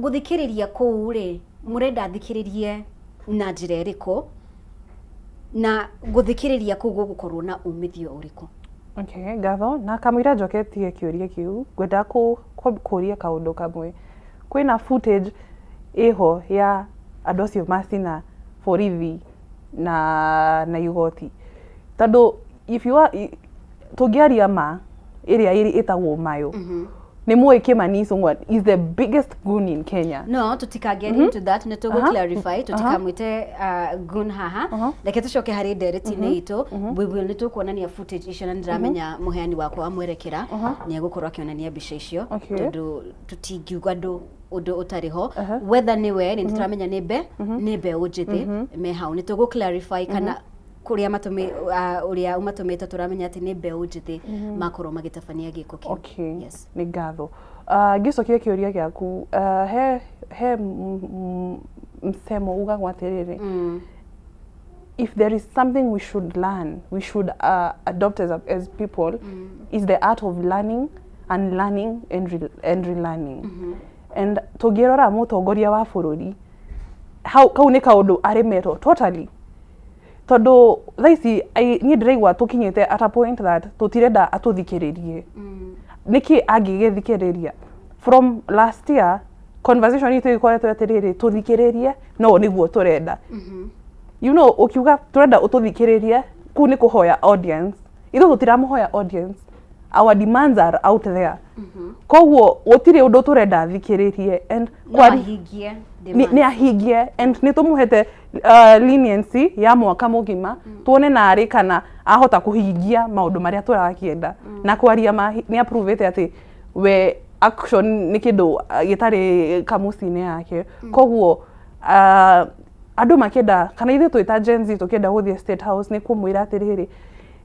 Gũthikĩrĩria kũu rĩ, mũrenda thikĩrĩrie na njĩra ĩrĩkũ, na gũthikĩrĩria kũu gũgũkorwo na umithio ũrĩkũ? Okay, ngatho na kamũira njoketie kĩũria kĩu, ngwenda kũria kaũndũ kamwe. Kwĩna footage ĩho ya andũ acio macina borithi na igoti? Tondũ if you are, tũngĩaria ma ĩrĩa ĩtagwo mayo, nĩ mũĩ Kimani Ichung'wa is the biggest goon in Kenya. No tutika get into that, nĩ tũgũ clarify, tũtikamwĩte goon haha. Reke tũcoke harĩ ndereti-inĩ itũ. We will, nĩ tũkuonania footage icio, na nĩndĩramenya mũheani wakwa wa mwerekera nĩ egũkorwo akĩonania mbica icio, tondũ tũtingiuga ũndũ ũtarĩ ho. Whether nĩwe nĩ tũramenya nĩ mbeũ njĩthĩ me hau, nĩ tũgũ clarify kana kũrĩa matũmĩ ũrĩa ũmatũmĩte. Tũramenya atĩ nĩ mbeũ njĩthĩ makorwo magĩtabania gĩko kĩu. Okay. Yes. Nĩ ngatho. Ngĩcokia kĩũria gĩaku, he msemo ugagwo atĩrĩrĩ, if there is something we should learn, we should adopt as people, is the art of learning and learning and relearning. And tũngĩrora mũtongoria wa bũrũri hau, kau nĩ kaũndũ aremetwo totally, tondũ thaa ici niĩ ndĩraigua tũkinyĩte at a point that tũtirenda atũthikĩrĩrie. Nĩkĩ angĩgĩthikĩrĩria? From last year conversation itũ ĩkoretwo atĩrĩrĩ, tũthikĩrĩrie, no nĩguo tũrenda. Ũkiuga tũrenda ũtũthikĩrĩrie, kũu nĩ kũhoya audience. Ithuĩ tũtiramũhoya audience, our demands are out there. Koguo gũtirĩ ũndũ tũrenda athikĩrĩrie and no ahingie nĩ ahingie, and nĩ tũmũhete leniency ya mwaka mũgima, tuone narĩ kana ahota kũhingia maũndũ marĩa tũrakĩenda. Na kwaria ma, nĩ approve atĩ we action nĩ kĩndũ gĩtarĩ kamuci-inĩ yake. Koguo andũ makĩenda, kana ithuĩ twĩ ta Gen Z tũkĩenda gũthiĩ State House nĩ kũmwĩra atĩrĩrĩ,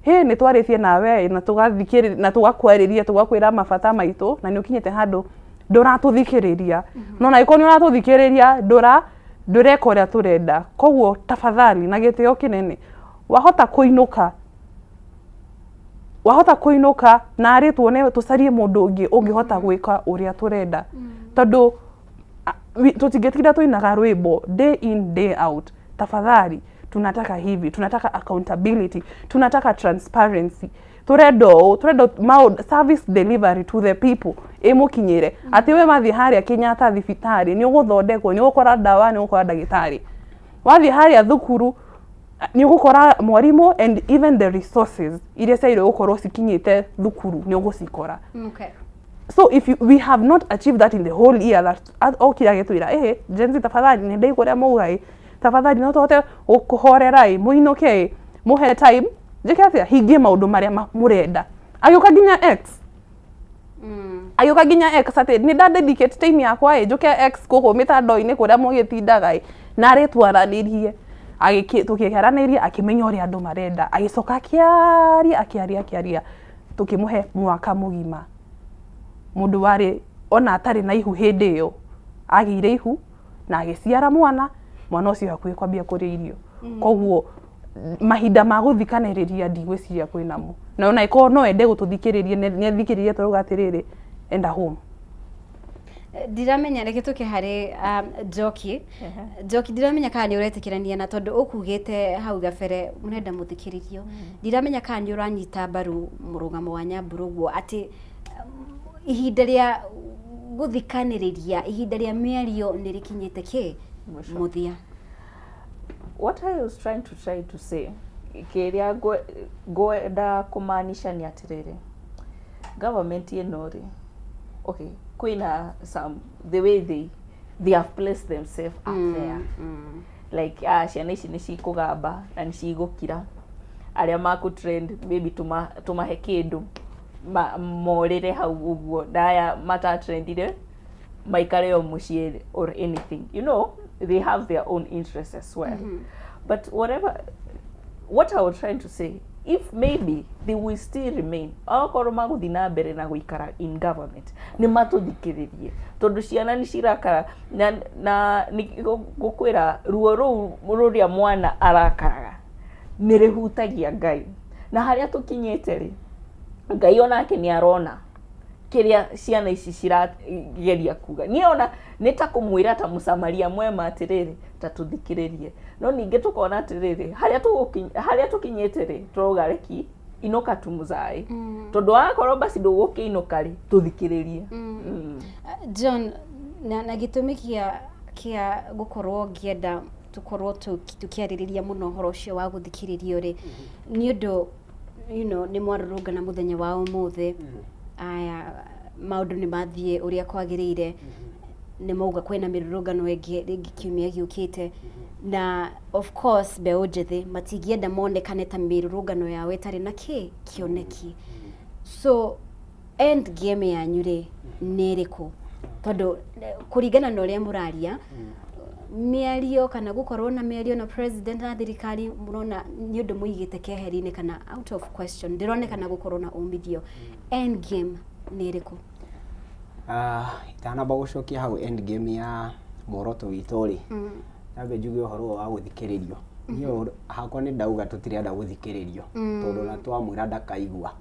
hĩ, nĩ twarĩtie nawe na tũgathikĩrĩria na tũgakwarĩria, tũgakwĩra mabata maitũ, na nĩ ũkinyĩte handũ ndũratũthikĩrĩria. No na angĩkorwo nĩ ũratũthikĩrĩria, ndũreka ũrĩa tũrenda. Koguo tafadhali na gĩtĩo kĩnene, wahota kũinũka narĩ tuone tũcarie mũndũ ũngĩ ũngĩhota gwĩka ũrĩa tũrenda, tondũ tũtingĩtinda tũinaga rwĩmbo day in, day out, "Tafadhali, tunataka hivi, tunataka accountability, tunataka transparency, turenda ũũ, turenda maũndũ, service delivery to the people ĩmũkinyĩre, atĩ we wathiĩ harĩa Kenyatta thibitarĩ nĩ ũgũthondekwo, nĩ ũgũkora ndawa, nĩ ũgũkora ndagĩtarĩ, wathiĩ harĩa thukuru nĩ ũgũkora mwarimũ, and even the resources iria ciagĩrĩirwo gũkorwo cikinyĩte thukuru nĩ ũgũcikora." So if we have not achieved that in the whole year that okire agĩtwĩra, "Ĩhĩ, Gen Z, tafadhali, nĩ ndaigua ũrĩa mauga ĩ, tafadhali no tũhote kũhorera ĩ, mũinũke ĩ, mũhe time njĩke atĩa, hingie maũndũ marĩa mũrenda." Agĩũka nginya X, agĩũka nginya X atĩ nĩ nda dedicate time yakwa ĩ, njũke X gũkũ mĩtandao-inĩ kũrĩa mũgĩtindaga ĩ, narĩ twaranĩrie. Tũkĩaranĩria, akĩmenya ũrĩa andũ marenda, agĩcoka akĩaria, akĩaria, akĩaria, tũkĩmũhe mwaka mũgima. Mũndũ warĩ ona atarĩ na ihu hĩndĩ ĩyo agĩire ihu na agĩciara mwana, mwana ũcio hakuhĩ kwambia kũrĩa irio. Koguo mahinda ma gũthikanĩrĩria ndigwĩciria kwĩnamo, na ona ĩkorwo no ende gũtũthikĩrĩria, nĩ athikĩrĩria, tũrauga atĩrĩrĩ, enda home. Ndiramenya, reke tũke harĩ Njoki. Njoki, ndiramenya kana nĩ ũretĩkĩrania na tondũ ũkugĩte hau gabere mũrenda mũthikĩrĩrio. Ndiramenya kana nĩ ũranyita mbaru mũrũgamo wa Nyambura ũguo atĩ ihinda rĩa gũthikanĩrĩria, ihinda rĩa mĩario nĩ rĩkinyĩte kĩ Mũico. Mũthia. What I was trying to try to say, kĩrĩa ngwenda kũmaanisha nĩ atĩrĩrĩ, government ĩno rĩ, okay, kwĩna some, the way they have placed themselves up there, like, ah, ciana ici nĩ cikũgamba na nĩ cigũkira, arĩa makũ trend maybe tũmahe kĩndũ morĩre hau ũguo, na aya matatrendire maikare o mũciĩ or anything. They have their own interests as well. But whatever, what I was trying to say, if maybe they will still remain, okorwo magũthiĩ na mbere na gũikara in government, nĩ matũthikĩrĩrie, tondũ ciana nĩ cirakara na nĩ gũkwĩra ruo rũu rũrĩa mwana arakaraga nĩ rĩhutagia Ngai, na harĩa tũkinyĩte rĩ, Ngai onake nĩ arona. Kĩrĩa ciana ici cirageria kuga, niĩ ona nĩ ta kũmwĩra ta mũsamaria mwema atĩrĩrĩ, ta tũthikĩrĩrie. No ningĩ tũkona atĩrĩrĩ, harĩa harĩa tũkinyĩte rĩ, tũrauga reki inũka tu mũzaĩ, tondũ wakorwo basi ndũgũkĩinũka rĩ, tũthikĩrĩrie. John, na gĩtũmi kĩa gũkorwo ngĩenda tũkorwo tũkĩarĩrĩria mũno ũhoro ũcio wa gũthikĩrĩrio rĩ, nĩ ũndũ nĩ mwarũrũngana mũthenya wa ũmũthĩ, aya maũndũ nĩ mathiĩ ũrĩa kwagĩrĩire, nĩ mauga kwĩna mĩrũrũngano ĩngĩ rĩngĩ kiumia gĩũkĩte, na of course mbeũ njĩthĩ matingĩenda monekane ta mĩrũrũngano yao ĩtarĩ na kĩ kĩoneki. So end game yanyu rĩ, nĩ ĩrĩkũ? Tondũ kũringana na ũrĩa mũraria mĩario kana gũkorwo na mĩario na president na thirikari, mũrona nĩ ũndũ mũigĩte keheri-inĩ kana out of question, ndĩronekana gũkorwo na umithio. End game nĩ ĩrĩkũ? Ah, itanamba gũcokia hau end game ya muoroto witũ rĩ, nyambe njuge ũhoro ũyũ wa gũthikĩrĩrio. Niĩ hakwa nĩ ndauga tũtirenda gũthikĩrĩrio, tondũ ona twamwĩra ndakaigua.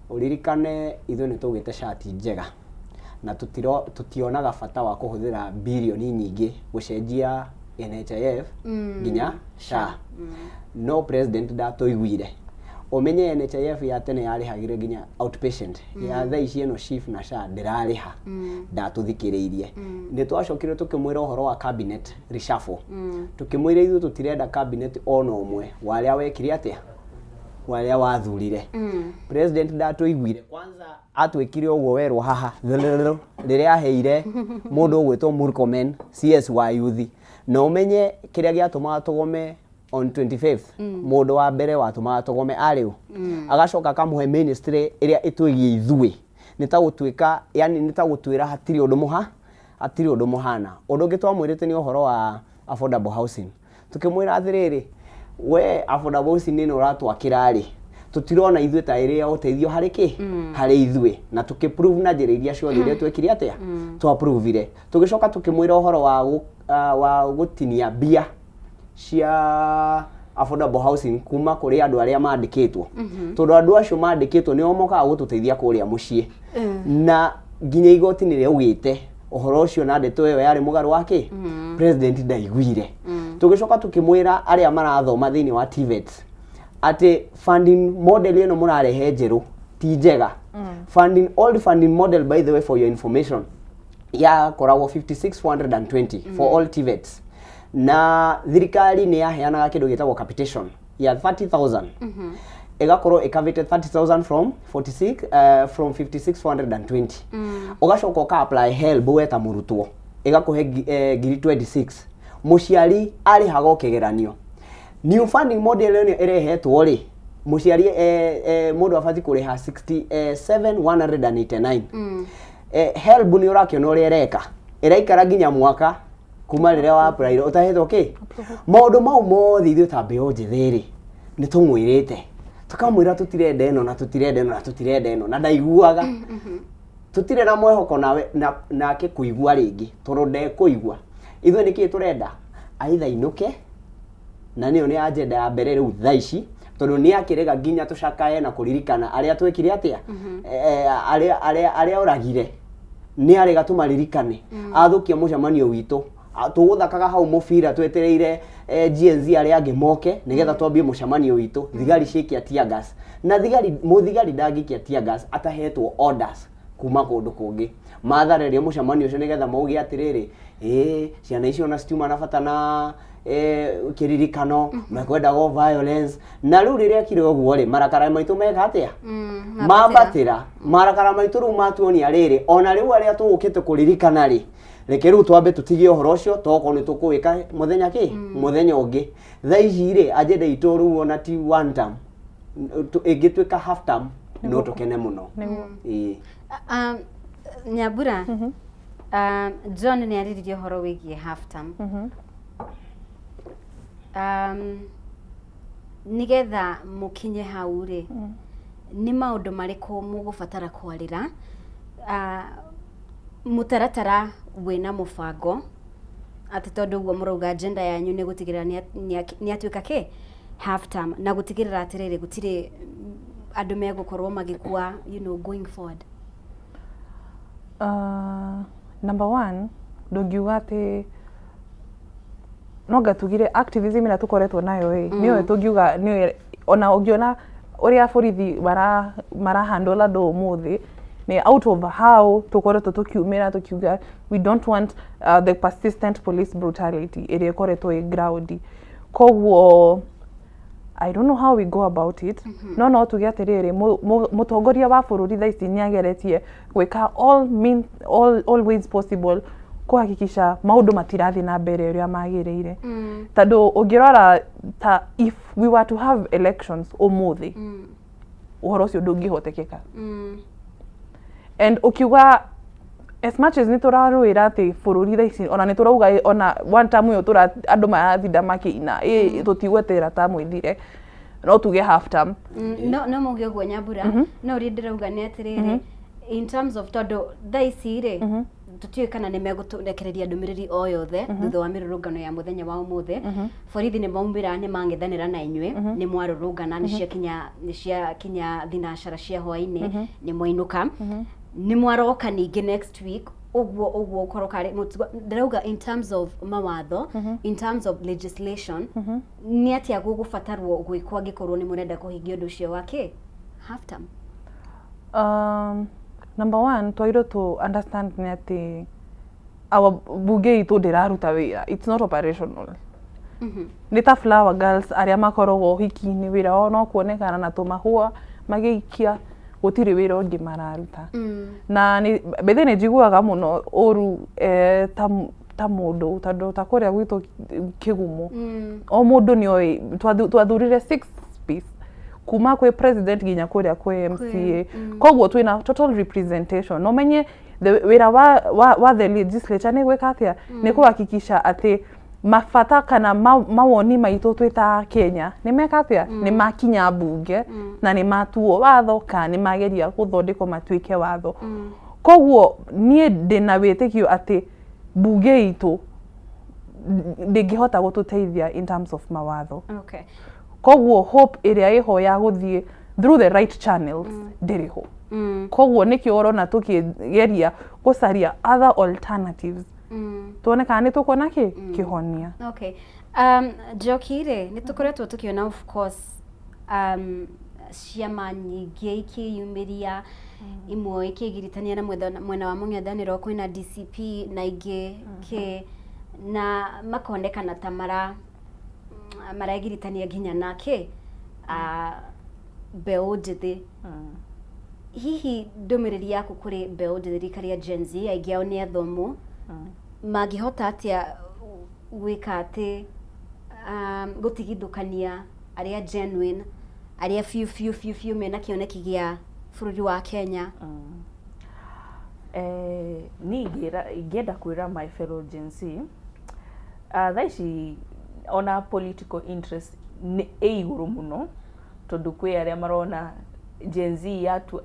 Ũririkane ithuĩ nĩ twaugĩte cati njega na tũtionaga bata wa kũhũthĩra birioni nyingĩ gũcenjia NHIF nginya SHA, no president ndatũiguire. Ũmenye NHIF ya tene yarĩhagĩra nginya outpatient, ya thaa ici ĩno SHIF na SHA ndĩrarĩha. Ndatũthikĩrĩirie. Nĩ twacokire tũkĩmwĩra ũhoro wa cabinet reshuffle, tũkĩmwĩra ithuĩ tũtirenda cabinet ona ũmwe wa arĩa wekire atĩa, wa arĩa wathurire. President ndatũiguire. Kwanza atwĩkire ũguo werwo haha rĩrĩa aheire mũndũ ũgwĩtwo Murkomen CS wa youth. Na ũmenye kĩrĩa gĩatũmaga tũgome on 25th, mũndũ wa mbere watũmaga tũgome arĩ ũ? Agacoka akamũhe ministry ĩrĩa ĩtwĩgiĩ ithuĩ. Nĩ ta gũtuĩka, yani nĩ ta gũtwĩra hatirĩ ũndũ mũha, hatirĩ ũndũ mũhana. Ũndũ ũngĩ twamwĩrĩte nĩ ũhoro wa affordable housing. Tũkĩmwĩra atĩrĩrĩ, we affordable housing ĩno ũratwakĩra rĩ, tũtirona ithuĩ ta ĩrĩ ya ũteithio harĩ kĩ, harĩ ithuĩ, na tũkĩ-prove na njĩra iria ciothe iria twekire atĩa, twa-provire. Tũgĩcoka tũkĩmwĩra ũhoro wa gũtinia mbia cia affordable housing kuma kũrĩ andũ arĩa mandĩkĩtwo, tondũ andũ acio mandĩkĩtwo nĩo mokaga gũtũteithia kũrĩa mũciĩ, na nginya igoti nĩ rĩaugĩte ũhoro ũcio na ndeto ĩyo yarĩ mũgarũ wa kĩ. President ndaiguire. Tũgĩcoka tũkĩmwĩra arĩa marathoma thĩinĩ wa TVET atĩ funding model ĩno mũrarehe njerũ ti njega. Funding, old funding model, by the way, for your information, yakoragwo 56420 for all TVETs, na thirikari nĩ yaheanaga kĩndũ gĩtagwo capitation ya 30,000, ĩgakorwo ĩkavĩte 30,000 from 46, from 56420. Ũgacoka ũka apply HELB we ta mũrutwo, ĩgakũhe ngiri 26. Mũciari arĩhaga o kĩgeranio. New funding model ĩno ĩrehetwo rĩ, mũciari mũndũ abatiĩ kũrĩha 67189. HELB nĩ ũrakĩona ũrĩa ĩreka, ĩraikara nginya mwaka kuma rĩrĩa wa apply ũtahetwo kĩ. Maũndũ mau mothe ithuĩ ta mbeũ njĩthĩ rĩ, nĩ tũmwĩrĩte, tũkamwĩra tũtirenda ĩno na tũtirenda ĩno na tũtirenda ĩno, na ndaiguaga. Tũtirĩ na mwĩhoko nawe nake kũigua rĩngĩ, tondũ ndekũigua. Ithuĩ nĩkĩ tũrenda? Aitha inũke, na nĩyo nĩ agenda ya mbere rĩu thaa ici, tondũ nĩ akĩrega nginya tũcakae na kũririkana arĩa twekire atĩa, arĩa oragire, nĩ arega tũmaririkane. Athũkia mũcemanio witũ. Tũgũthakaga hau mũbira twetereire Gen Z arĩa angĩ moke nĩgetha twambie mũcemanio witũ, thigari ciaikia tear gas. Na thigari, mũthigari ndangĩikia tear gas atahetwo orders kuma kũndũ kũngĩ. Mathareria mũcemanio ũcio nĩgetha mauge atĩrĩrĩ, ĩĩ ciana icio ona citiuma na bata na kĩririkano, mekwendaga o violence. Na rĩu rĩrĩa ekire ũguo rĩ, marakara maitũ meka atĩa? Mambatĩra marakara maitũ. Rĩu matuonia rĩrĩ, ona rĩu arĩa tũgũkĩte kũririkana rĩ, reke rĩu twambe tũtigie ũhoro ũcio, tokorwo nĩ tũkũwĩka mũthenya kĩ, mũthenya ũngĩ. Thaa ici rĩ, agenda itũ rĩu ona ti one term, ĩngĩtuĩka half term no tũkene mũno. Ĩĩ. Nyambura, John nĩ arĩrĩria ũhoro wĩgiĩ half term. Nĩgetha mũkinye hau rĩ, nĩ maũndũ marĩkũ mũgũbatara kwarĩra mũtaratara wĩna mũbango, atĩ tondũ ũguo mũrauga agenda yanyu nĩ gũtigĩrĩra nĩ atuĩka kĩ half term, na gũtigĩrĩra atĩrĩrĩ, gũtirĩ andũ megũkorwo magĩkua going forward? Number one, ndũngiuga atĩ no ngatugire activism ĩrĩa tũkoretwo nayo ĩ, nĩyo tũngiuga nĩyo ona ũngĩona ũrĩa borithi mara handle andũ ũmũthĩ nĩ out of how tũkoretwo tũkiumĩra tũkiuga we don't want the persistent police brutality ĩrĩa ĩkoretwo ĩ ground. Koguo I don't know how we go about it. No tuge atĩrĩrĩ, mũtongoria wa bũrũri thaa ici nĩ ageretie gwĩka all ways possible kuhakikisha maũndũ matirathiĩ na mbere ũrĩa magĩrĩire, tondũ ũngĩrora ta if we were to have elections ũmũthĩ, ũhoro ũcio ndũngĩhotekeka. And ũkiuga as much as nĩ tũrarũĩra atĩ bũrũri thaa ici ona nĩ tũrauga ona one term ĩyo tũra andũ maratinda makĩina ĩ tũtigweterera term ĩthire, no tuge half term. No muge ũguo, Nyambura, no ũrĩa ndĩrauga nĩ atĩrĩrĩ, in terms of tondũ thaa ici rĩ tũtiũĩ kana nĩ megũtũrekereria ndũmĩrĩri o yothe thutha wa mĩrũrũngano ya mũthenya wa ũmũthĩ. Borithi nĩ maumĩra, nĩ mang'ethanĩra na inyuĩ, nĩ mwarũrũngana, nĩ ciakinya thinacara cia hwainĩ, nĩ mwainũka, nĩ mwaroka ningĩ next week ũguo ũguo ũkorwo karĩ ndĩrauga in terms of mawatho, in terms of legislation, nĩ atĩa gũgũbatarwo gwĩkwo angĩkorwo nĩ mũrenda kũhingia ũndũ ũcio wa kĩ half term? Number one, twagĩrĩirwo to understand nĩ atĩ our bunge itũ ndĩraruta wĩra, it's not operational. Nĩ ta flower girls arĩa makoragwo ũhiki-inĩ, wĩra wao no kuonekana na tũmahũa magĩikia, gũtirĩ wĩra ũngĩ mararuta. Na nĩ bethe nĩ njiguaga mũno ũru ta mũndũ, tondũ ta kũrĩa gwitũ Kĩgumo o mũndũ nĩ oĩ twathurire six piece kuma kwĩ president nginya kũrĩa kwĩ MCA, koguo twĩna total representation. No menye the wĩra wa the legislature nĩ gwĩka atĩa? Nĩ kũhakikisha atĩ mabata kana mawoni maitũ twĩ ta Kenya nĩ meka atĩa? Nĩ makinya mbunge na nĩ matuo watho kana nĩ mageria gũthondekwo matuĩke watho. Koguo niĩ ndĩna wĩtĩkio atĩ mbunge itũ ndĩngĩhota gũtũteithia in terms of mawatho. Koguo hope ĩrĩa ĩho ya gũthiĩ through the right channels ndĩrĩ ho. Koguo nĩkĩo ũrona tũkĩgeria gũcaria other alternatives, tuone kana nĩ tũkuona kĩ kĩhonia. Okay. Njoki rĩ, nĩ tũkoretwo tũkĩona of course ciama nyingĩ ikĩyumĩria, imwe ikĩgiritania na mwena wa mũng'ethanĩro, kwĩna DCP na ingĩ kĩ na makonekana ta maregiritania nginya na kĩ mbeũ njĩthĩ. Hihi ndũmĩrĩri yaku kũrĩ mbeũ njĩthĩ, rika rĩa Gen Z, aingĩ ao nĩ athomu, mangĩhota atĩa gwĩka atĩ gũtigithũkania arĩa genuine, arĩa biũ biũ biũ biũ mena kĩoneki gĩa bũrũri wa Kenya? Niĩ ingĩenda kwĩra my fellow Gen Z, thaa ici ona political interest nĩ ĩ igũrũ mũno, tondũ kwĩ arĩa marona Gen Z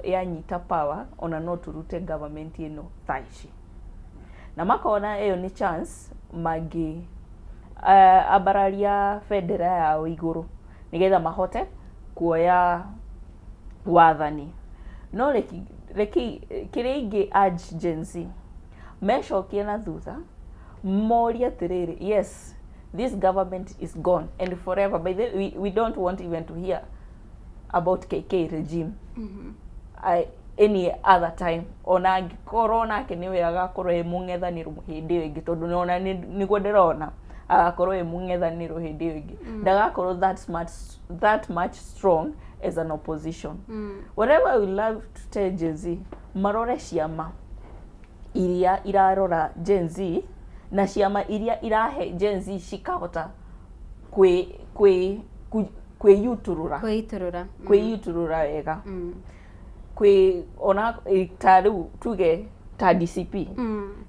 yanyita power ona no tũrute government ĩno thaa ici, na makona ĩyo nĩ chance mangĩ ambararia bendera yao igũrũ nĩgetha mahote kuoya wathani. No reki kĩrĩa ingĩ urge Gen Z mecokie na thutha, morie atĩrĩrĩ, yes, this government is gone and forever. By the we don't want even to hear about KK regime any other time, ona angĩkorwo nake nĩwe agakorwo ĩ mũng'ethanĩro hĩndĩ ĩyo ĩngĩ, tondũ nĩona nĩguo ndĩrona agakorwo ĩ mũng'ethanĩro hĩndĩ ĩyo ĩngĩ, ndagakorwo that smart, that much strong as an opposition. Whatever I would love to tell Gen Z, marore ciama iria irarora Gen Z na ciama iria irahe Gen Z cikahota kwĩyutũrũra. Kwĩitũrũra. Kwĩyutũrũra wega kwĩ ona ta rĩu tuge ta DCP.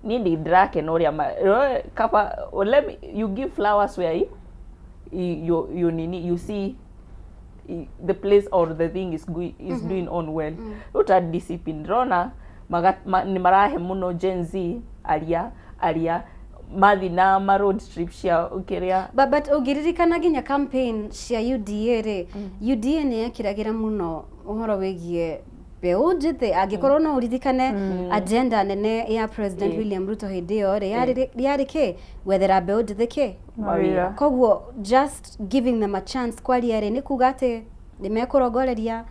Niĩ ndĩ ndĩrakena ũrĩa kaba let me, you give flowers where you nini, you see the place or the thing is doing on well. Rĩu ta DCP ndĩrona nĩ marahe mũno Gen Z aria mathi na ma road trip cia kĩrĩa. But ũngĩririkana nginya campaign cia UDA rĩ, UDA nĩ yekĩragĩra mũno ũhoro wĩgiĩ Mbeũ njĩthĩ, angĩkorwo no ũririkane agenda nene ya President William Ruto hĩndĩ ĩyo rĩ, yarĩ kĩ? Gwethera mbeũ njĩthĩ kĩ? Mawĩra. Koguo just giving them a chance kwaria rĩ, nĩ kuga atĩ nĩ mekũrongoreria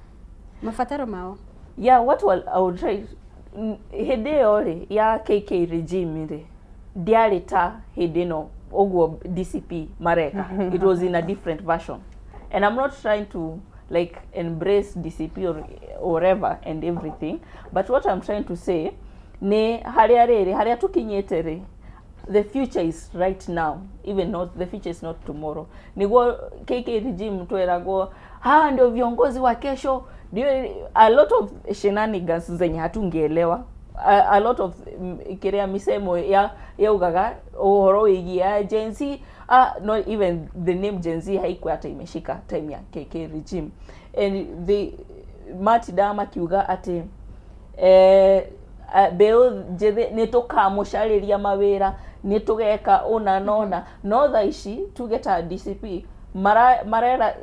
mabataro mao. Yeah, what will, I would try hĩndĩ ĩyo rĩ ya KK regime rĩ, ndiarĩ ta hĩndĩ ĩno ũguo DCP mareka. It was in a different version, and I'm not trying to like embrace DCP or whatever and everything, but what I'm trying to say nĩ harĩa rĩrĩ, harĩa tũkinyĩte rĩ, the future is right now, even not the future is not tomorrow. Niguo KK regime tweragwo hawa ndio viongozi wa kesho, ndio a lot of shenanigans zenye hatungeelewa, a lot of kiria misemo ya yaugaga uhoro wigie Gen Z. Not even the name Gen Z haikuwa hata imeshika time ya KK regime, and they matindaga makiuga ati mbeũ njĩthĩ nĩ tũkamũcarĩria mawĩra, nĩ tũgeka ũna na ũna. No thaa ici tuge ta DCP marera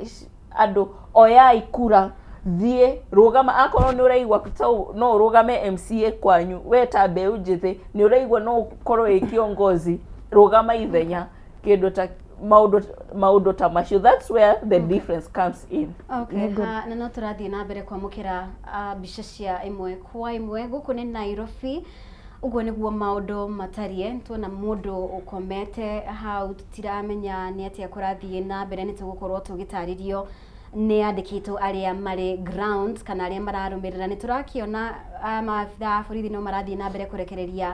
andũ, oyai kura, thiĩ rũgama, akorwo nĩ ũraigua ta no ũrũgame MCA kwanyu, we ta mbeũ njĩthĩ nĩ ũraigua no ũkorwo wĩ kiongozi, rũgama ithenya, kĩndũ ta maũndũ ta macio. That's where the difference comes in. Okay, ha, na no tũrathiĩ na mbere kwamũkĩra mbica cia ĩmwe kwa ĩmwe. Gũkũ nĩ Nairobi, ũguo nĩguo maũndũ matariĩ. Tuona mũndũ ũkomete hau, tũtiramenya nĩ atĩa kũrathiĩ na mbere. Nĩ tũgũkorwo tũgĩtarĩrio nĩ andĩkĩtwo arĩa marĩ ground kana arĩa mararũmĩrĩra. Nĩ tũrakĩona maabitha a borithi no marathiĩ na mbere kũrekereria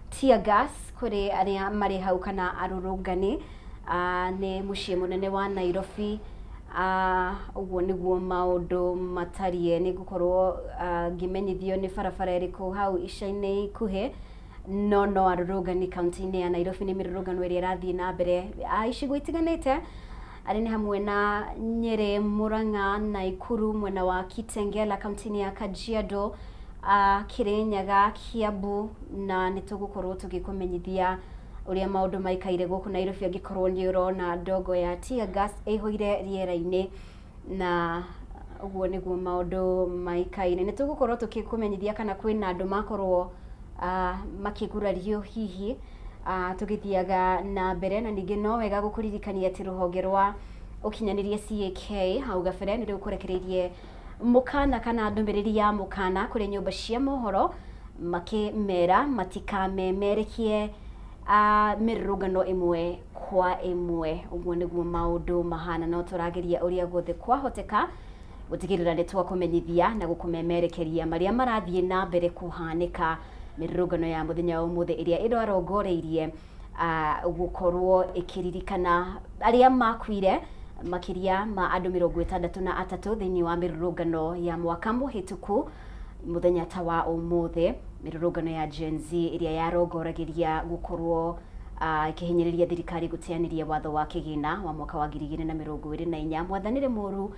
tear gas kũrĩ arĩa marĩ hau kana arũrũngani. Nĩ mũciĩ mũnene wa Nairobi. Ũguo nĩguo maũndũ matariĩ. Nĩ ngũkorwo ngĩmenyithio nĩ barabara ĩrĩkũ hau ica-inĩ ikuhĩ, no arũrũngani kaunti-inĩ ya Nairobi. Nĩ mĩrũrũngano ĩrĩa ĩrathiĩ na mbere icigo itiganĩte, arĩ nĩ hamwe na Nyĩrĩ, Murang'a, Naikuru, mwena wa Kitengela, kaunti-inĩ ya Kajiado, Kirinyaga, Kiambu, na nĩ tũgũkorwo tũgĩkũmenyithia ũrĩa maũndũ maikaire gũkũ Nairobi angĩkorwo nĩ ũrona ndogo ya tear gas ĩihũire rĩera-inĩ. Na ũguo nĩguo maũndũ maikaire. Nĩ tũgũkorwo tũgĩkũmenyithia kana kwĩna andũ makorwo makĩgurario hihi tũgĩthiaga na mbere. Na ningĩ no wega gũkũririkania atĩ rũhonge rwa ũkinyanĩria CAK hau gabere nĩ rũkũrekereirie mũkana kana ndũmĩrĩri ya mũkana kũrĩ nyũmba cia mohoro, makĩmera matikamemerekie mĩrũrũngano ĩmwe kwa ĩmwe. Ũguo nĩguo maũndũ mahana. No tũrageria ũrĩa guothe kwahoteka gũtigĩrĩra nĩ twakũmenyithia na gũkũmemerekeria marĩa marathiĩ na mbere kũhanĩka mĩrũrũngano ya mũthenya wa ũmũthĩ ĩrĩa ĩrarongoreirie gũkorwo ĩkĩririkana arĩa makuire, makĩria ma andũ 63 thĩinĩ wa mĩrũrũngano ya mwaka mũhĩtũku mũthenya ta wa ũmũthĩ, mĩrũrũngano ya Gen Z ĩrĩa yarongoragĩria gũkorwo ĩkĩhinyĩrĩria thirikari gũteanĩria watho wa kĩgĩna wa mwaka wa 2024, mwathanĩre mũru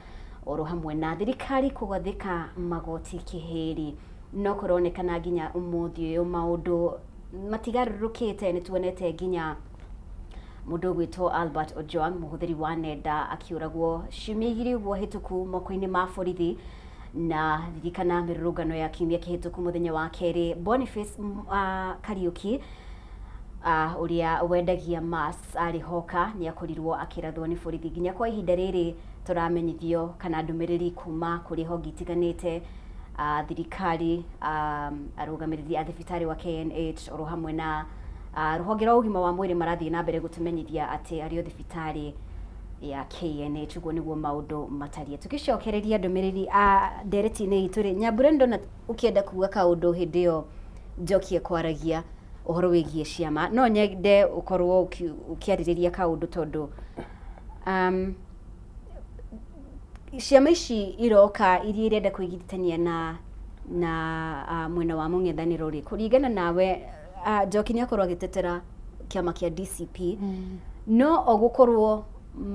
oro hamwe na thirikari kũgathĩka magoti kĩhĩri. No kũronekana nginya ũmũthĩ ũyũ maũndũ matigarũrũkĩte. Nĩ tuonete nginya mũndũ ũgwĩtwo Albert Ojwang, mũhũthĩri wa nenda, akĩũragwo ciumia 2 ũguo hĩtũku moko-inĩ ma borithi. Na ririkana mĩrũrũngano ya kiumia kĩhĩtũku mũthenya wa kerĩ, Boniface Kariuki, ũrĩa wendagia masks arĩ hoka, nĩ akorirwo akĩrathwo nĩ borithi. Nginya kwa ihinda rĩrĩ tũramenyithio kana ndũmĩrĩri kuma kũrĩ honge itiganĩte, thirikari, arũgamĩrĩri a thibitarĩ wa KNH oro hamwe na rũhonge rwa ũgima wa mwĩrĩ, marathiĩ na mbere gũtũmenyithia atĩ arĩ o thibitarĩ ya KNH. Ũguo nĩguo maũndũ matariĩ. Tũgĩcokereria ndũmĩrĩri ndereti-inĩ itũ rĩ, Nyambura, nĩ ndona ũkĩenda kuga kaũndũ hĩndĩ ĩyo njokie kwaragia ũhoro wĩgiĩ ciama. No nyende ũkorwo ũkĩarĩrĩria kaũndũ tondũ ciama ici iroka iria irenda kwĩgiritania na mwena wa mũng'ethanĩro rĩ, kũringana nawe, Njoki nĩ akorwo agĩtetera kĩama kĩa DCP, no o gũkorwo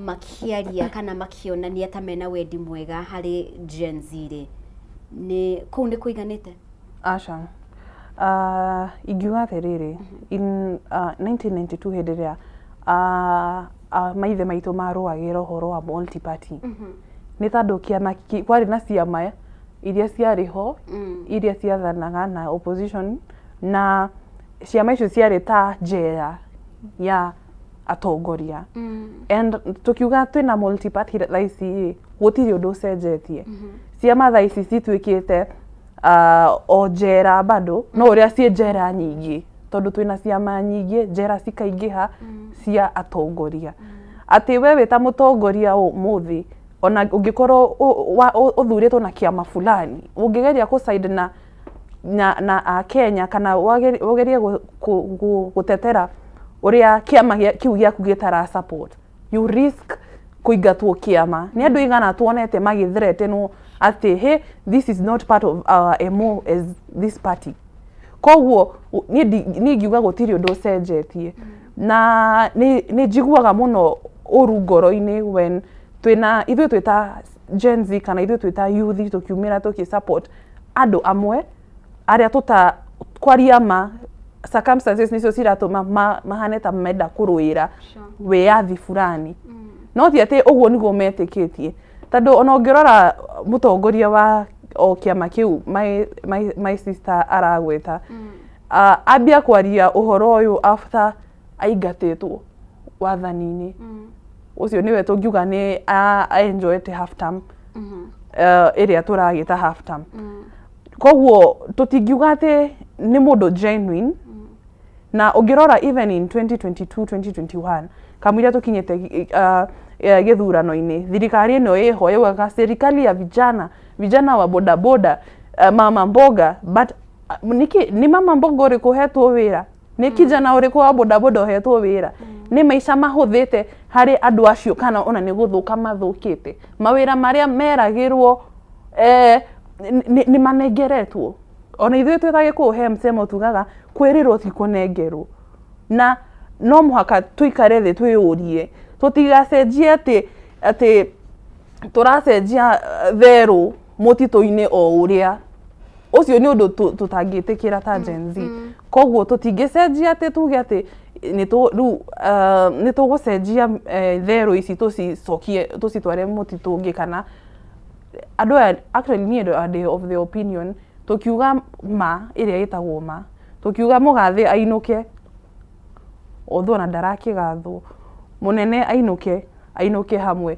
makĩaria kana makĩonania ta mena wendi mwega harĩ Gen Z rĩ, nĩ kũu nĩ kũiganĩte? Aca. Ingiuga atĩrĩrĩ, in 1992 hĩndĩ ĩrĩa maithe maitũ marũagĩra ũhoro wa multi party, nĩ tondũ kĩama kwarĩ na ciama. Iria ciarĩ ho, iria ciathanaga na opposition, na ciama icio ciarĩ ta njera ya atongoria. And tukiuga twĩna multi party thaa ici rĩ, gũtirĩ ũndũ ũcenjetie. Ciama thaa ici cituĩkĩte o njera bado, no ũrĩa ciĩ njera nyingĩ, tondũ twĩna ciama nyingĩ, njera cikaingĩha cia atongoria. Atĩ we wĩ ta mũtongoria ũmũthĩ, ona ũngĩkorwo ũthurĩtwo na kĩama fulani, ũngĩgeria kũ side na Akenya kana ũgerie gũtetera ũrĩa kĩama kĩu gĩaku gĩtara support, you risk kũingatwo kĩama. Nĩ andũ aigana tuonete magĩthreatenwo atĩ, "Hey, this is not part of our MO as this party." Koguo niĩ ingiuga gũtirĩ ũndũ ũcenjetie, na nĩ njiguaga mũno ũru ngoro-inĩ when twĩna ithuĩ twĩ ta Gen Z kana ithuĩ twĩ ta youth tũkiumĩra tũkĩ support andũ amwe arĩa tũta kwaria ma circumstances nĩcio ciratũma mahane ta menda kũrũĩra wĩyathi fulani, no ti atĩ ũguo nĩguo metĩkĩtie, tondũ ona ũngĩrora mũtongoria wa o kĩama kĩu my sister aragweta, ambia kwaria ũhoro ũyũ after aingatĩtwo wathani-inĩ ũcio, nĩwe tũngiuga nĩ enjoyete half term, ĩrĩa tũragĩta half term. Koguo tũtingiuga atĩ nĩ mũndũ genuine. Na ũngĩrora even in 2022, 2021, kamũira tũkinyĩte gĩthurano-inĩ, thirikari ĩno ĩho yaugaga serikali ya vijana, vijana wa bodaboda, mama mboga, but nĩkĩ nĩ mama mboga ũrĩkũ ũhetwo wĩra? Nĩ kijana ũrĩkũ wa bodaboda ũhetwo wĩra? Nĩ maica mahũthĩte harĩ andũ acio kana ona nĩ gũthũka mathũkĩte? Mawĩra marĩa meragĩrwo nĩ manengeretwo? Ona ithuĩ twĩ ta Gĩkũyũ he msemo tugaga, kwĩrĩrwo ti kũnengerwo. Na no mũhaka tũikare thĩ twĩyũrie, tũtigacenjie atĩ tũracenjia therũ mũtitũ-inĩ o ũrĩa ũcio nĩ ũndũ tũtangĩtĩkĩra ta Gen Z. Koguo tũtingĩcenjia atĩ tuge atĩ nĩ rĩu nĩ tũgũcenjia therũ ici tũcicokie tũcitware mũtitũ ũngĩ kana andũ aya. Actually, niĩ ndĩ of the opinion, tũkiuga ma ĩrĩa ĩtagwo ma, tũkiuga mũgathe ainũke, although ona ndarakĩgathwo, mũnene ainũke, ainũke hamwe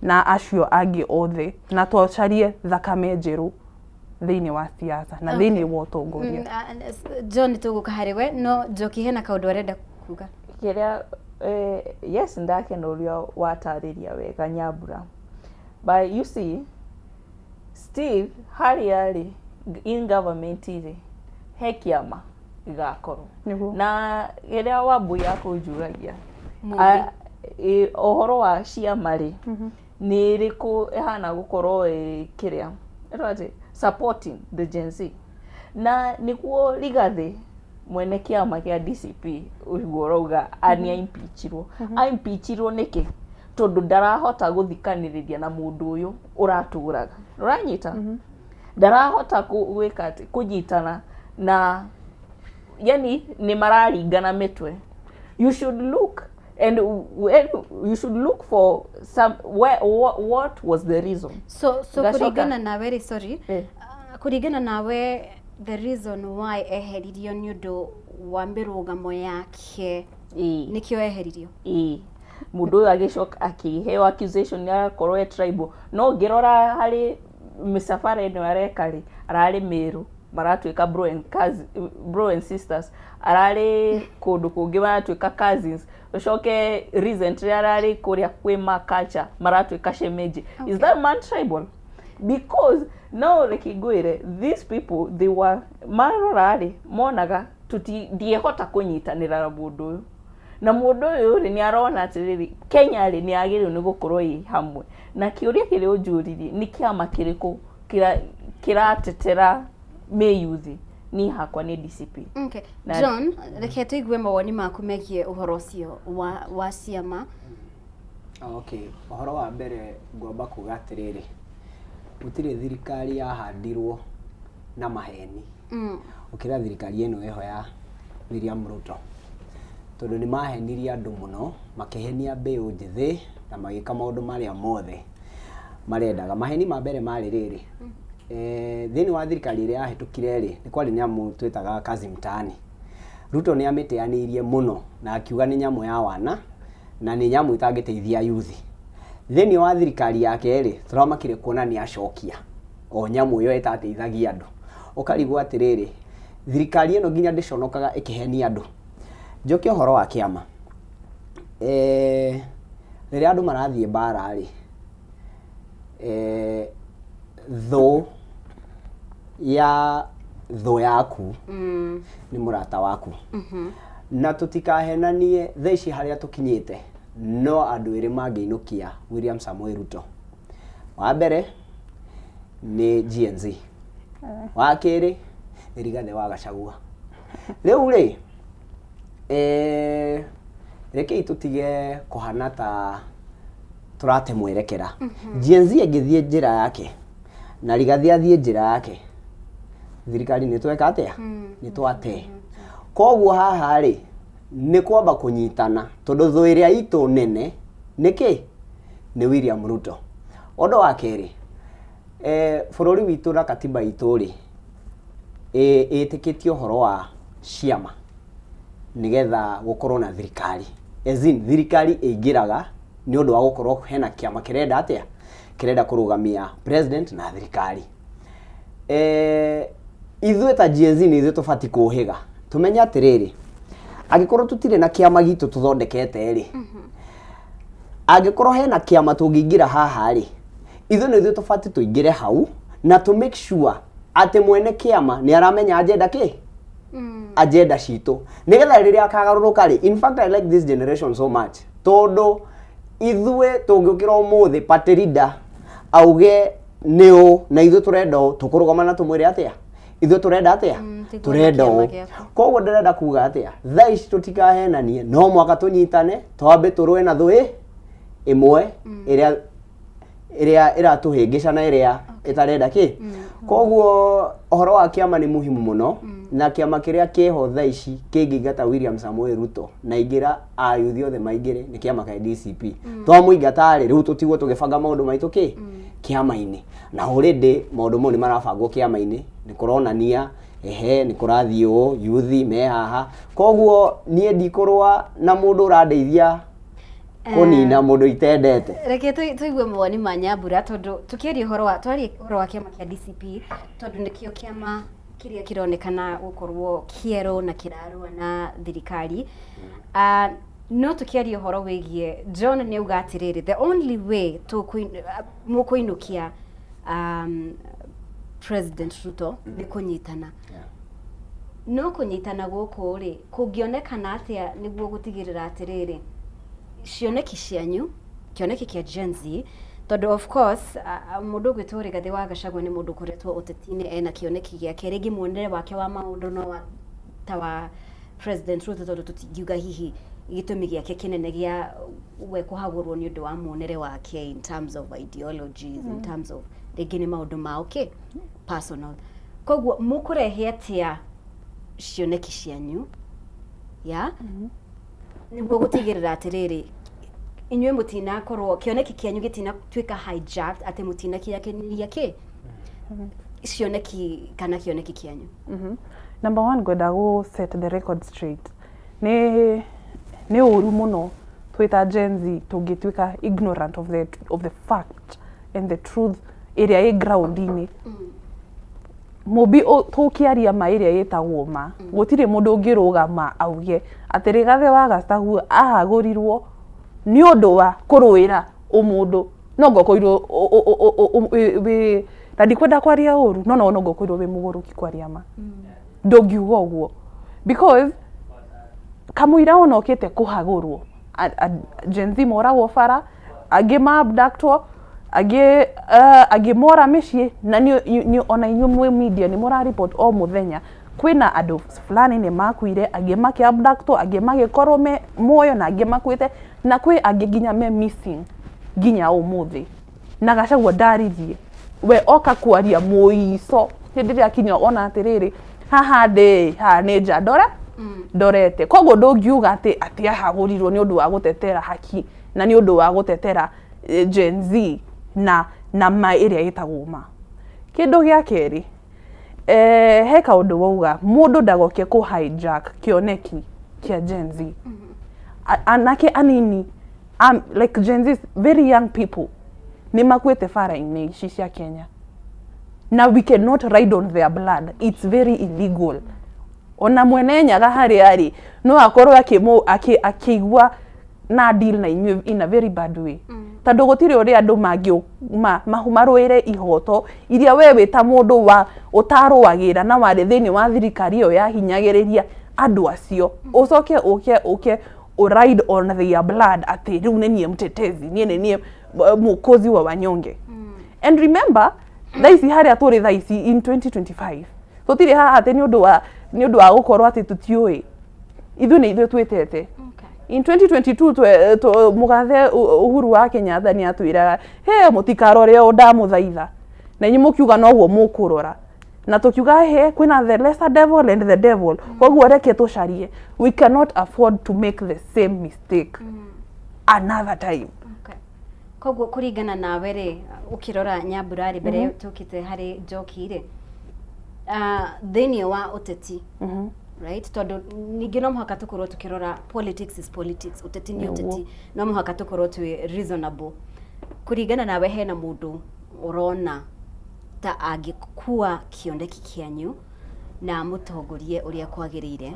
na acio angĩ othe, na twacarie thakame njerũ thĩinĩ wa siasa na thĩinĩ wa ũtongoria. John, tũgũka harĩ we, no Njoki hena kaũndũ arenda kuga. Kĩrĩa yes, ndakena ũrĩa watarĩria wega, Nyambura, but you see, still harĩa rĩ in government rĩ, he kĩama gĩgakorwo. Nĩguo. Na rĩrĩa Wambui akũnjũragia Mũmbi. Ũhoro wa ciama rĩ, nĩ ĩrĩkũ ĩhana gũkorwo ĩ kĩrĩa ĩtagwo atĩ supporting the Gen Z, na nĩguo Rigathĩ mwene kĩama kĩa DCP ũguo ũrauga nĩ aimpeachirwo. Aimpeachirwo nĩkĩ? Tondũ ndarahota gũthikanĩrĩria na mũndũ ũyũ ũratũraga, ũranyita, ndarahota gwĩka atĩ kũnyitana na, yani nĩ mararingana mĩtwe. You should look and when you should look for some where, what was the reason. So Ngacoka. Kũringana nawe rĩ, sorry, kũringana nawe, the reason why eheririo nĩ ũndũ wa mĩrũgamo yake? Ĩĩ. Nĩkĩo eheririo? Ĩĩ, mũndũ ũyũ agĩcoka akĩheo accusation nĩ arakorwo e tribal, no ngĩrora harĩ mĩcabara ĩno areka rĩ, ararĩ Meru maratuĩka bro and, cousin, bro and sisters, ararĩ kũndũ kũngĩ maratuĩka cousins, ũcoke recently ararĩ kũrĩa kwĩ ma culture maratuĩka shemeji. Is that man tribal? Because no reke ngwĩre, these people, they were marora rĩ, monaga tuti ndiehota kũnyitanĩra na mũndũ ũyũ, na mũndũ ũyũ rĩ, nĩ arona atĩrĩrĩ, Kenya rĩ, nĩ yagĩrĩirwo nĩ gũkorwo ĩ hamwe. Na kĩũria kĩrĩa ũnjũririe, nĩ kĩama kĩrĩkũ kĩratetera mĩyuthi, niĩ hakwa nĩ DCP. Okay. John, reke tũigue mawoni maku megiĩ ũhoro ũcio wa ciama. Okay, ũhoro wa mbere ngwamba kuga atĩrĩrĩ, gũtirĩ thirikari yahandirwo na maheni gũkĩra thirikari ĩno ĩho ya William Ruto, tondũ nĩ mahenirie andũ mũno, makĩhenia mbeũ njĩthĩ na magĩka maũndũ marĩa mothe marendaga. Maheni ma mbere marĩ rĩrĩ, Thĩinĩ wa thirikari ĩrĩa yahĩtũkire rĩ, nĩ kwarĩ nyamũ twĩtaga kazi mtaani. Ruto nĩ amĩteanĩirie mũno na akiuga nĩ nyamũ ya wana na nĩ nyamũ ĩtangĩteithia yuthi. Thĩinĩ wa thirikari yake rĩ, tũramakire kuona nĩ acokia o nyamũ ĩyo ĩtateithagia andũ. Ũkarigwo atĩrĩrĩ, thirikari ĩno nginya ndĩconokaga ĩkĩhenia andũ. Njoke ũhoro wa kĩama, rĩrĩa andũ marathiĩ mbara rĩ, thũ ya thũ yaku nĩ mũrata waku. Na tũtikahenanie thaa ici harĩa tũkinyĩte no andũ erĩ mangĩinũkia William Samoei Ruto. Wa mbere nĩ Gen Z. Wa kerĩ nĩ Rigathĩ wa Gachagua. Rĩu rĩ, rekei tũtige kũhana ta tũrate mwerekera. Gen Z ĩngĩthiĩ njĩra yake na Rigathĩ athiĩ njĩra yake, thirikari nĩ tweka atĩa? Nĩ twate. Koguo haha rĩ, nĩ kwamba kũnyitana tondũ thũ ĩrĩa itũ nene nĩ kĩ? Nĩ William Ruto. Ũndũ wa kerĩ, bũrũri witũ na katiba itũ rĩ, ĩtĩkĩtie ũhoro wa ciama nĩgetha gũkorwo na thirikari. As in, thirikari ĩingĩraga nĩ ũndũ wa gũkorwo hena kĩama kĩrenda atĩa? Kĩrenda kũrũgamia president na thirikari. Ithuĩ ta Gen Z nĩ ithuĩ tũbatiĩ kũhĩga. Tũmenye atĩrĩrĩ, angĩkorwo tũtirĩ na kĩama gitũ tũthondekete rĩ, angĩkorwo hena kĩama tũngĩingĩra haha rĩ, ithuĩ nĩ ithuĩ tũbatiĩ tũingĩre hau na tũ make sure atĩ mwene kĩama nĩ aramenya agenda kĩ? Agenda citũ. Nĩgetha rĩrĩa akagarũrũka rĩ, in fact I like this generation so much tondũ ithuĩ tũngĩũkĩra ũmũthĩ party leader auge nĩ ũ na ithuĩ tũrenda ũũ, tũkũrũgama na tũmwĩre atĩa? Ithuĩ tũrenda atĩa? Tiguo Tũrenda na ũũ. kĩama gĩaku. Koguo ndĩrenda kuga atĩa? Thaa ici tũtikahenanie, no mwaka tũnyitane, twambe tũrũe na thũ ĩmwe ĩrĩa ĩrĩa ĩratũhĩngĩca na ĩrĩa ĩtarenda kĩ. Koguo ũhoro wa kĩama nĩ muhimu mũno na kĩama kĩrĩa kĩho thaa ici kĩngĩingata William Samoei Ruto na ingĩra ayuthi othe maingĩre nĩ kĩama kĩa DCP. Twamũingata rĩ, rĩu tũtigwo tũgĩbanga maũndũ maitũ kĩ kĩama-inĩ. Na already maũndũ mau nĩ marabangwo kĩama-inĩ, nĩ kũronania ehe nĩ kũrathiĩ ũũ, yuthi me haha. Koguo niĩ ndikũrũa na mũndũ ũrandeithia kũnina mũndũ itendete. Reke tũigue mawoni ma Nyambura tondũ tũkĩaria ũhoro wa twaria ũhoro wa kĩama kĩa DCP tondũ nĩkĩo kĩama kĩrĩa kĩronekana gũkorwo kĩerũ na kĩrarũa na thirikari. No tũkĩaria ũhoro wĩgiĩ John nĩ auga atĩrĩrĩ, the only way mũkũinũkia President Ruto nĩ kũnyitana. No kũnyitana gũkũ rĩ, kũngĩonekana atĩa nĩguo gũtigĩrĩra atĩrĩrĩ, cioneki cianyu, kĩoneki kĩa Gen Z, tondũ of course mũndũ ũgwĩtwo Rigathĩ wa Gachagua nĩ mũndũ ũkoretwo ũteti-inĩ ena kĩoneki gĩake, rĩngĩ muonere wake wa maũndũ no wa ta wa President Ruto tondũ tũtingiuga hihi gĩtũmi gĩake kĩnene gĩa we kũhagũrwo nĩ ũndũ wa muonere wake in terms of ideologies, in terms of rĩngĩ nĩ maũndũ mao kĩ personal. Koguo mũkũrehe atĩa cioneki cianyu ya nĩguo gũtigĩrĩra atĩrĩrĩ inyuĩ mũtinakorwo kĩoneki kĩanyu gĩtinatuĩka hijacked atĩ mũtinakĩakĩria kĩ cioneki kana kĩoneki kĩanyu? Number one, ngwenda gũ set the record straight. Nĩ ũru mũno twĩ ta Gen Z tũngĩtuĩka ignorant of the fact and the truth ĩrĩa ĩ ground-inĩ. Mũmbi tũkĩaria ma ĩrĩa ĩtagwo ma, gũtirĩ mũndũ ũngĩrũgama auge atĩ Rigathĩ wa Gachagua ahagũrirwo nĩ ũndũ wa kũrũĩra ũmũndũ. No ngokoirwo wĩ na ndikwenda kwaria ũru, no no ngokoirwo wĩ mũgũrũki kwaria ma. Ndũngiuga ũguo because kamũira ona ũkĩte kũhagũrwo, Gen Z moragwo bara, angĩ ma abductwo, angĩ mora mĩciĩ, na nĩ ona inyuĩ mwĩ media nĩ mũra report o mũthenya kwĩna andũ fulani nĩ makuire, angĩ makĩ abductwo, angĩ magĩkorwo me muoyo na angĩ makuĩte, na kwĩ angĩ nginya me missing nginya ũmũthĩ. Na Gachagua ndaririe, we oka kwaria mũico hĩndĩ ĩrĩa akinya ona atĩrĩrĩ, haha ndĩ haha nĩ nja ndore ndorete. Koguo ndũngiuga atĩ ahagũrirwo nĩ ũndũ wa gũtetera haki na nĩ ũndũ wa gũtetera Gen Z na ma ĩrĩa ĩtagwo ma. Kĩndũ gĩa kerĩ, he kaũndũ wauga mũndũ ndagoke kũ hijack kĩoneki kĩa Gen Z. Anake anini, like Gen Z, very young people, nĩ makuĩte bara-inĩ ici cia Kenya, na we cannot ride on their blood. It's very illegal. Ona mwene Nyaga harĩa arĩ no akorwo akĩigua na deal na inyuĩ in a very bad way, tondũ gũtirĩ ũrĩa andũ mangĩ marũĩre ihoto iria we wĩ ta mũndũ wa ũtarũagĩra na warĩ thĩinĩ wa thirikari ĩyo yahinyagĩrĩria andũ acio, ũcoke ũke ride on their blood atĩ rĩu nĩ niĩ mtetezi, niĩ nĩ niĩ mwokozi wa wanyonge. And remember, thaa ici harĩa tũrĩ thaa ici in 2025, tũtirĩ haha atĩ nĩ ũndũ wa gũkorwo atĩ tũtiũĩ. Ithuĩ nĩ ithuĩ twĩtete. In 2022 mũgathe Uhuru wa Kenyatta nĩ atwĩraga he mũtikarore o ndamũthaitha, na inyuĩ mũkiuga noguo mũkũrora, na tũkiuga he kwĩna the lesser devil and the devil. Koguo reke tũcarie. We cannot afford to make the same mistake another time. Okay. Koguo kũringana nawe rĩ, ũkĩrora Nyambura rĩ, mbere tũkĩte harĩ Njoki rĩ, thĩinĩ wa ũteti, right, tondũ ningĩ no mũhaka tũkorwo tũkĩrora, politics is politics, ũteti nĩ ũteti, no mũhaka tũkorwo twĩ reasonable. Kũringana nawe, hena mũndũ ũrona ta angĩkua kĩoneki kĩanyu na mũtongorie ũrĩa kwagĩrĩire?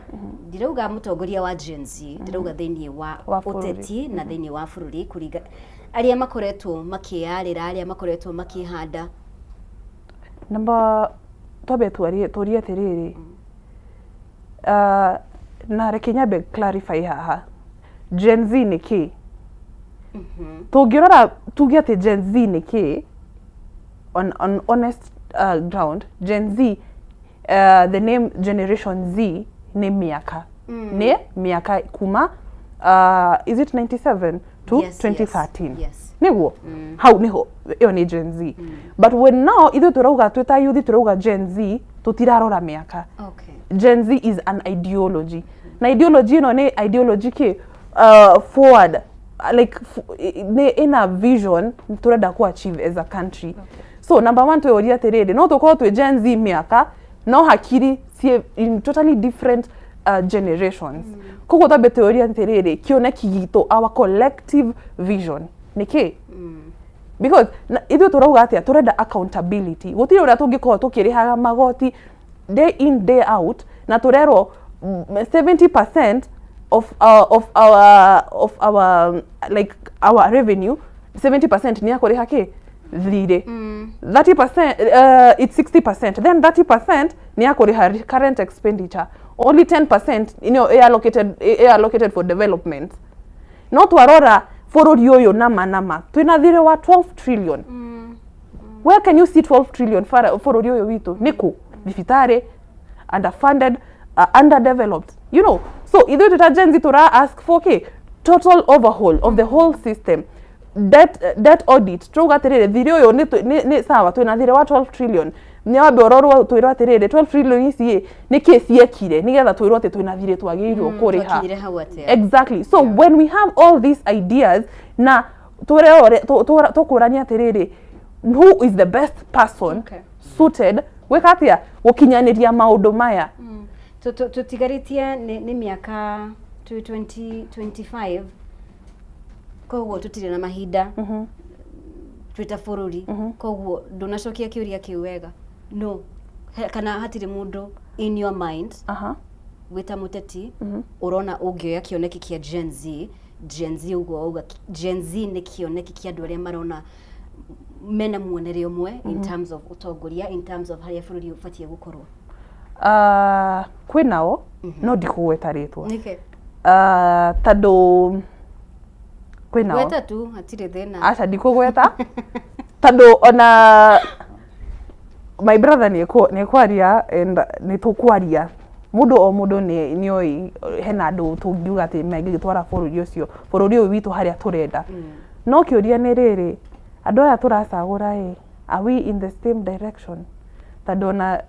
Ndirauga mũtongoria wa Gen Z, ndĩrauga thĩinĩ wa Wa bũrũri. Ũteti na thĩinĩ wa bũrũri, kũringa arĩa makoretwo makĩyarĩra, arĩa makoretwo makĩhanda. Namba twambe twarie tũrie atĩrĩrĩ, na reke nyambe clarify haha Gen Z nĩ kĩ. Tũngĩrora tuge atĩ Gen Z nĩ kĩ, on honest ground, Gen Z, the name Generation Z nĩ mĩaka, nĩ mĩaka kuma is it 97 to 2013? Yes. Niguo hau niho ĩyo nĩ Gen Z. But when now ithuĩ tũrauga twĩ ta youth, tũrauga Gen Z, tũtirarora mĩaka. Gen Z is an ideology, na ideology ĩno nĩ ideology kĩ forward, like nĩ ĩna vision tũrenda ku achieve as a country. So number one, twĩyũrie atĩrĩrĩ, no tũkorwo twĩ Gen Z mĩaka, no hakiri ciĩ in totally different generations. Koguo twambe twĩyũrie atĩrĩrĩ, kĩoneki gitũ, our collective vision nĩ kĩ? Because ithuĩ tũrauga atĩa? Tũrenda accountability. Gũtirĩ ũrĩa tũngĩkorwo tũkĩrĩhaga magoti day in, day out, na tũrerwo 70% of our like our revenue, 70% nĩ ya kũrĩha kĩ thirĩ, 30%, it's 60%, then 30% nĩ ya kũrĩha current expenditure, only 10% allocated for development. No twarora bũrũri ũyũ nama nama twĩna thirĩ wa 12 trillion. Where can you see 12 trillion bũrũri ũyũ witũ? Nĩkũ? Thibitarĩ underfunded, underdeveloped. So ithuĩ twĩ ta Gen Z tũra ask for kĩ? Total overhaul of the whole system, debt audit. Turauga atĩrĩrĩ, thirĩ ũyũ nĩ sawa, twĩna thirĩ wa 12 trillion, nĩ wambe ũrorwo, twĩrwo atĩrĩrĩ, 12 trillion ici ĩ nĩ kĩ ciekire nĩgetha twĩrwo atĩ twĩna thirĩ twagĩrĩirwo kũrĩha? Twakinyire hau atĩa? Exactly. So when we have all these ideas na tũrore tũkũrania atĩrĩrĩ, who is the best person suited gwĩka atĩa, gũkinyanĩria maũndũ maya? Tũtigarĩtie nĩ mĩaka 2025, koguo tũtirĩ na mahinda twĩ ta bũrũri. Koguo ndũnacokia kĩũria kĩu wega. No kana hatirĩ mũndũ in your mind wĩ ta mũteti ũrona ũngĩoya kĩoneki kĩa Gen Z? Gen Z ũguo wauga, Gen Z nĩ kĩoneki kĩa andũ arĩa marona mena muonere ũmwe in terms of ũtongoria, in terms of harĩa bũrũri ũbatiĩ gũkorwo. Kwĩ nao, no ndikũgweta rĩtwa. Nĩkĩ? Tondũ kwĩ nao. Gweta tu, hatirĩ thĩna. Aca, ndikũgweta, tondũ ona my brother nĩ ekwaria and nĩ tũkwaria mũndũ o mũndũ nĩ oĩ hena andũ tũngiuga atĩ mangĩgĩtwara bũrũri ũcio, bũrũri ũyũ witũ harĩa tũrenda. No kĩũria nĩ rĩrĩ, andũ aya tũracagũra ĩ, are we in the same direction? Tondũ ona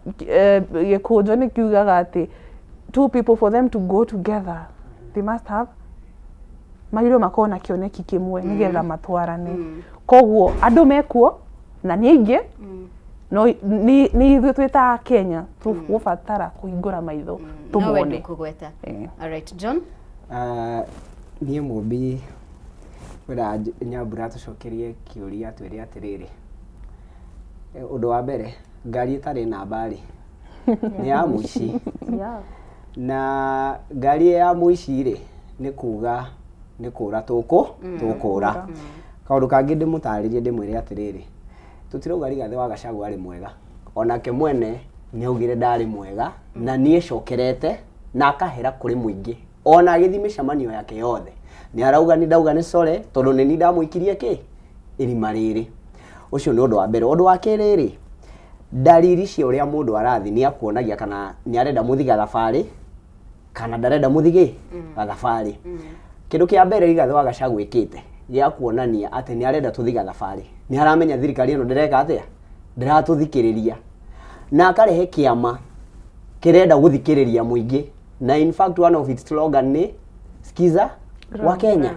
gĩkũnjo nĩ kiugaga atĩ two people, for them to go together, they must have, magĩrĩirwo makorwo na kĩoneki kĩmwe nĩgetha matwarane. Koguo andũ mekuo na nĩ aingĩ. No nĩ ithuĩ twĩ ta Kenya tũgũbatara kũhingũra maitho No we tũmone. ndũkũgweta. Eh. Alright, John. Ah, niĩ Mũmbi kwenda Nyambura tũcokerie kĩũria twĩre atĩrĩrĩ, ũndũ wa mbere, ngari ĩtarĩ namba rĩ, nĩ ya mũici. Na ngari ĩ ya mũici rĩ, nĩ kuga nĩ kũra tũkũra. Kaũndũ kangĩ ndĩmũtarĩrie ndĩmwĩre atĩrĩrĩ, tũtirauga Rigathĩ wa Gachagua arĩ mwega, onake mwene nĩ augire ndarĩ mwega na nĩ ecokerete na akahera kũrĩ mũingĩ, ona agĩthiĩ mĩcemanio yake yothe nĩ arauga nĩ ndauga nĩ sorry tondũ nĩ niĩ ndamũikirie kĩ irima rĩrĩ. Ũcio nĩ ũndũ wa mbere. Ũndũ wa kerĩ rĩ, ndariri cia ũrĩa mũndũ arathiĩ nĩ akuonagia kana nĩ arenda mũthiĩ gathabarĩ kana ndarenda mũthiĩ gathabarĩ. Kĩndũ kĩa mbere Rigathĩ wa Gachagua ĩkĩte gĩa kuonania atĩ nĩ arenda tũthiĩ gathabarĩ, nĩ aramenya thirikari ĩno ndĩreka atĩa, ndĩratũthikĩrĩria, na akarehe kĩama kĩrenda gũthikĩrĩria mũingĩ, na in fact one of its slogan nĩ skiza wa Kenya.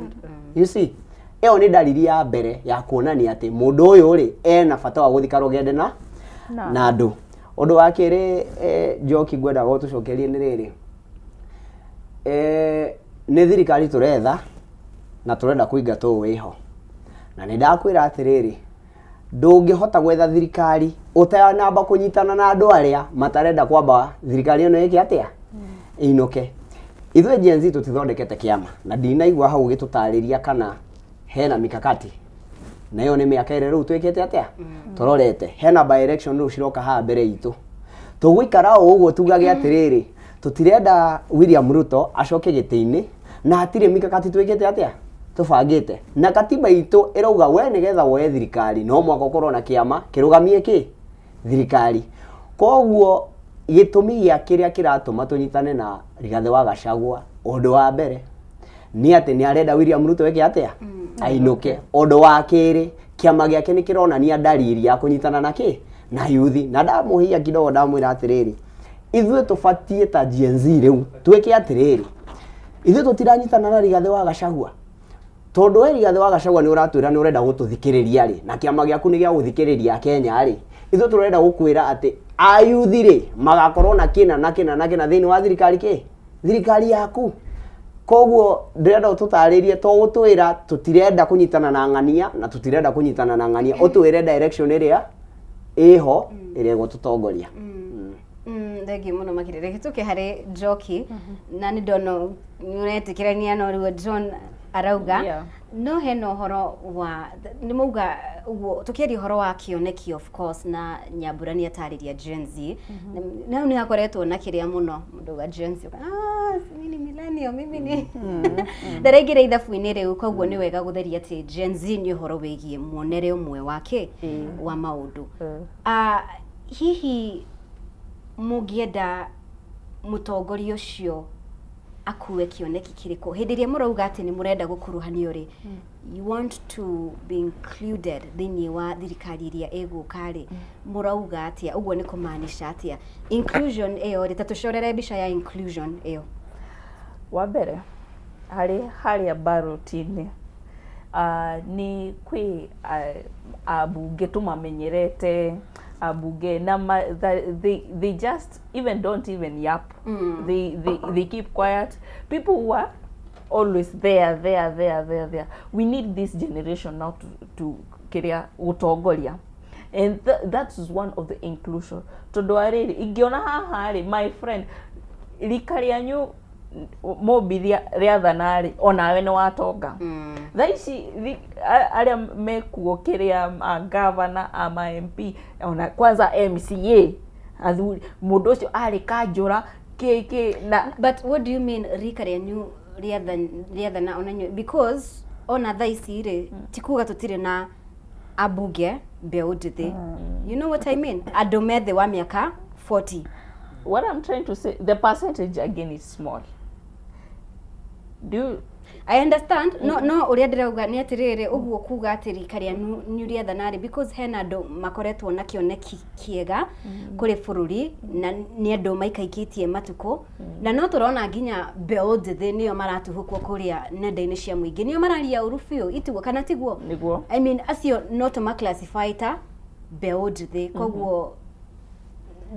You see, ĩyo nĩ ndariri ya mbere ya kuonania atĩ mũndũ ũyũ rĩ ena bata wa gũthiĩ karũgende na andũ. Ũndũ wa kerĩ, Njoki, ngwendaga ũtũcokerie nĩ rĩrĩ, nĩ thirikari tũretha na tũrenda kũingatwo ũũ wĩho, na nĩ ndakwĩra atĩrĩrĩ, ndũngĩhota gwetha thirikari ũtanamba kũnyitana na andũ arĩa matarenda kwamba thirikari ĩno ĩke atĩa, ĩinũke. Ithuĩ Gen Z tũtithondekete kĩama na ndinaigua hau ũgĩtũtarĩria kana hena mikakati, na ĩyo nĩ mĩaka ĩrĩa rĩu twĩkĩte atĩa, tũrorete hena by election rĩu ciroka haha mbere itũ. Tũgũikara o ũguo tugage atĩrĩrĩ, tũtirenda William Ruto acoke gĩtĩ-inĩ na hatirĩ mikakati twĩkĩte atĩa, tũbangĩte, na katiba itũ ĩrauga we nĩgetha woe thirikari no mwaka ũkorwo na kĩama kĩrũgamie kĩ thirikari. Koguo gĩtũmi gĩa kĩrĩa kĩratũma tũnyitane na Rigathĩ wa Gachagua, ũndũ wa mbere nĩ atĩ nĩ arenda William Ruto eke atĩa, ainũke. Ũndũ wa kerĩ, kĩama gĩake nĩ kĩronania ndariri ya kũnyitana na kĩ na yuthi, na ndamũhia kidogo ndamwĩra atĩrĩrĩ, ithuĩ tũbatiĩ ta Gen Z rĩu twĩke atĩrĩrĩ, ithuĩ tũtiranyitana na Rigathĩ wa Gachagua, tondũ we Rigathĩ wa Gachagua nĩ ũratwĩra nĩ ũrenda gũtũthikĩrĩria rĩ, na kĩama gĩaku nĩ gĩa gũthikĩrĩria Kenya rĩ, ithuĩ tũrenda gũkwĩra atĩ ayuthi rĩ magakorwo na kĩna na kĩna na kĩna thĩinĩ wa thirikari kĩ thirikari yaku. Koguo ndĩrenda ũtũtarĩrie, to gũtwĩra tũtirenda kũnyitana na ng'ania na tũtirenda kũnyitana na ng'ania, ũtwĩre direction ĩrĩa ĩho ĩrĩa ĩgũtũtongoria. Thengiũ mũno makĩria. Reke tũke harĩ Njoki, na nĩ ndona nĩ ũretĩkĩrania na ũrĩa John arauga. No hena ũhoro wa nĩ mauga ũguo tũkĩaria ũhoro wa kĩoneki, of course, na Nyambura nĩ atarĩria Gen Z na nĩ hakoretwo na kĩrĩa mũno mũndũ wa Gen Z, ah, mimi ni millennial, mimi ni ndaraingĩra ithabu-inĩ rĩu. Koguo nĩ wega gũtheria atĩ Gen Z nĩ ũhoro wĩgiĩ muonere ũmwe wa kĩ wa maũndũ. Ah, hihi mũngĩenda mũtongoria ũcio akue kĩoneki kĩrĩkũ hĩndĩ ĩrĩa mũrauga atĩ nĩ mũrenda gũkuruhanio rĩ, you want to be included thĩinĩ wa thirikari ĩrĩa ĩgũka rĩ, mũrauga atĩa? Ũguo nĩ kũmaanisha atĩa inclusion ĩyo rĩ? Ta tũcorere mbica ya inclusion ĩyo. Wa mbere, harĩ harĩa ballot-inĩ, nĩ kwĩ ambunge tũmamenyerete, ambunge na they just even don't even yap. They keep quiet, people who are always there, there, there, there, there. We need this generation now to kĩrĩa gũtongoria, and that is one of the inclusion, tondũ wa rĩrĩ, ingĩona haha rĩ, my friend, rika rĩanyu Mũmbi rĩathana rĩ, onawe nĩ watonga. Thaa ici arĩa mekuo kĩrĩa a governor, a ma MP, ona kwanza MCA, athuri, mũndũ ũcio arĩ kanjũra kĩ kĩ na But what do you mean rika rĩanyu rĩathana ona inyuĩ? Because ona thaa ici rĩ, ti kuga tũtirĩ na ambunge mbeũ njĩthĩ, you know what I mean, andũ me thĩ wa mĩaka 40. What I'm trying to say, the percentage again is small. Do you I understand. No, ũrĩa ndĩrauga nĩ atĩrĩrĩ, ũguo kuga atĩ rika rĩanyu nĩ rĩathana rĩ, because hena andũ makoretwo na kĩoneki kĩega kũrĩ bũrũri na nĩ andũ maikaikĩtie matukũ, na no tũrona nginya mbeũ njĩthĩ nĩo maratuhũkwo kũrĩa nenda-inĩ cia mũingĩ, nĩo mararia ũru biũ, itiguo kana tiguo? Nĩguo. I mean, acio no tũma classify ta Mbeũ njĩthĩ. Koguo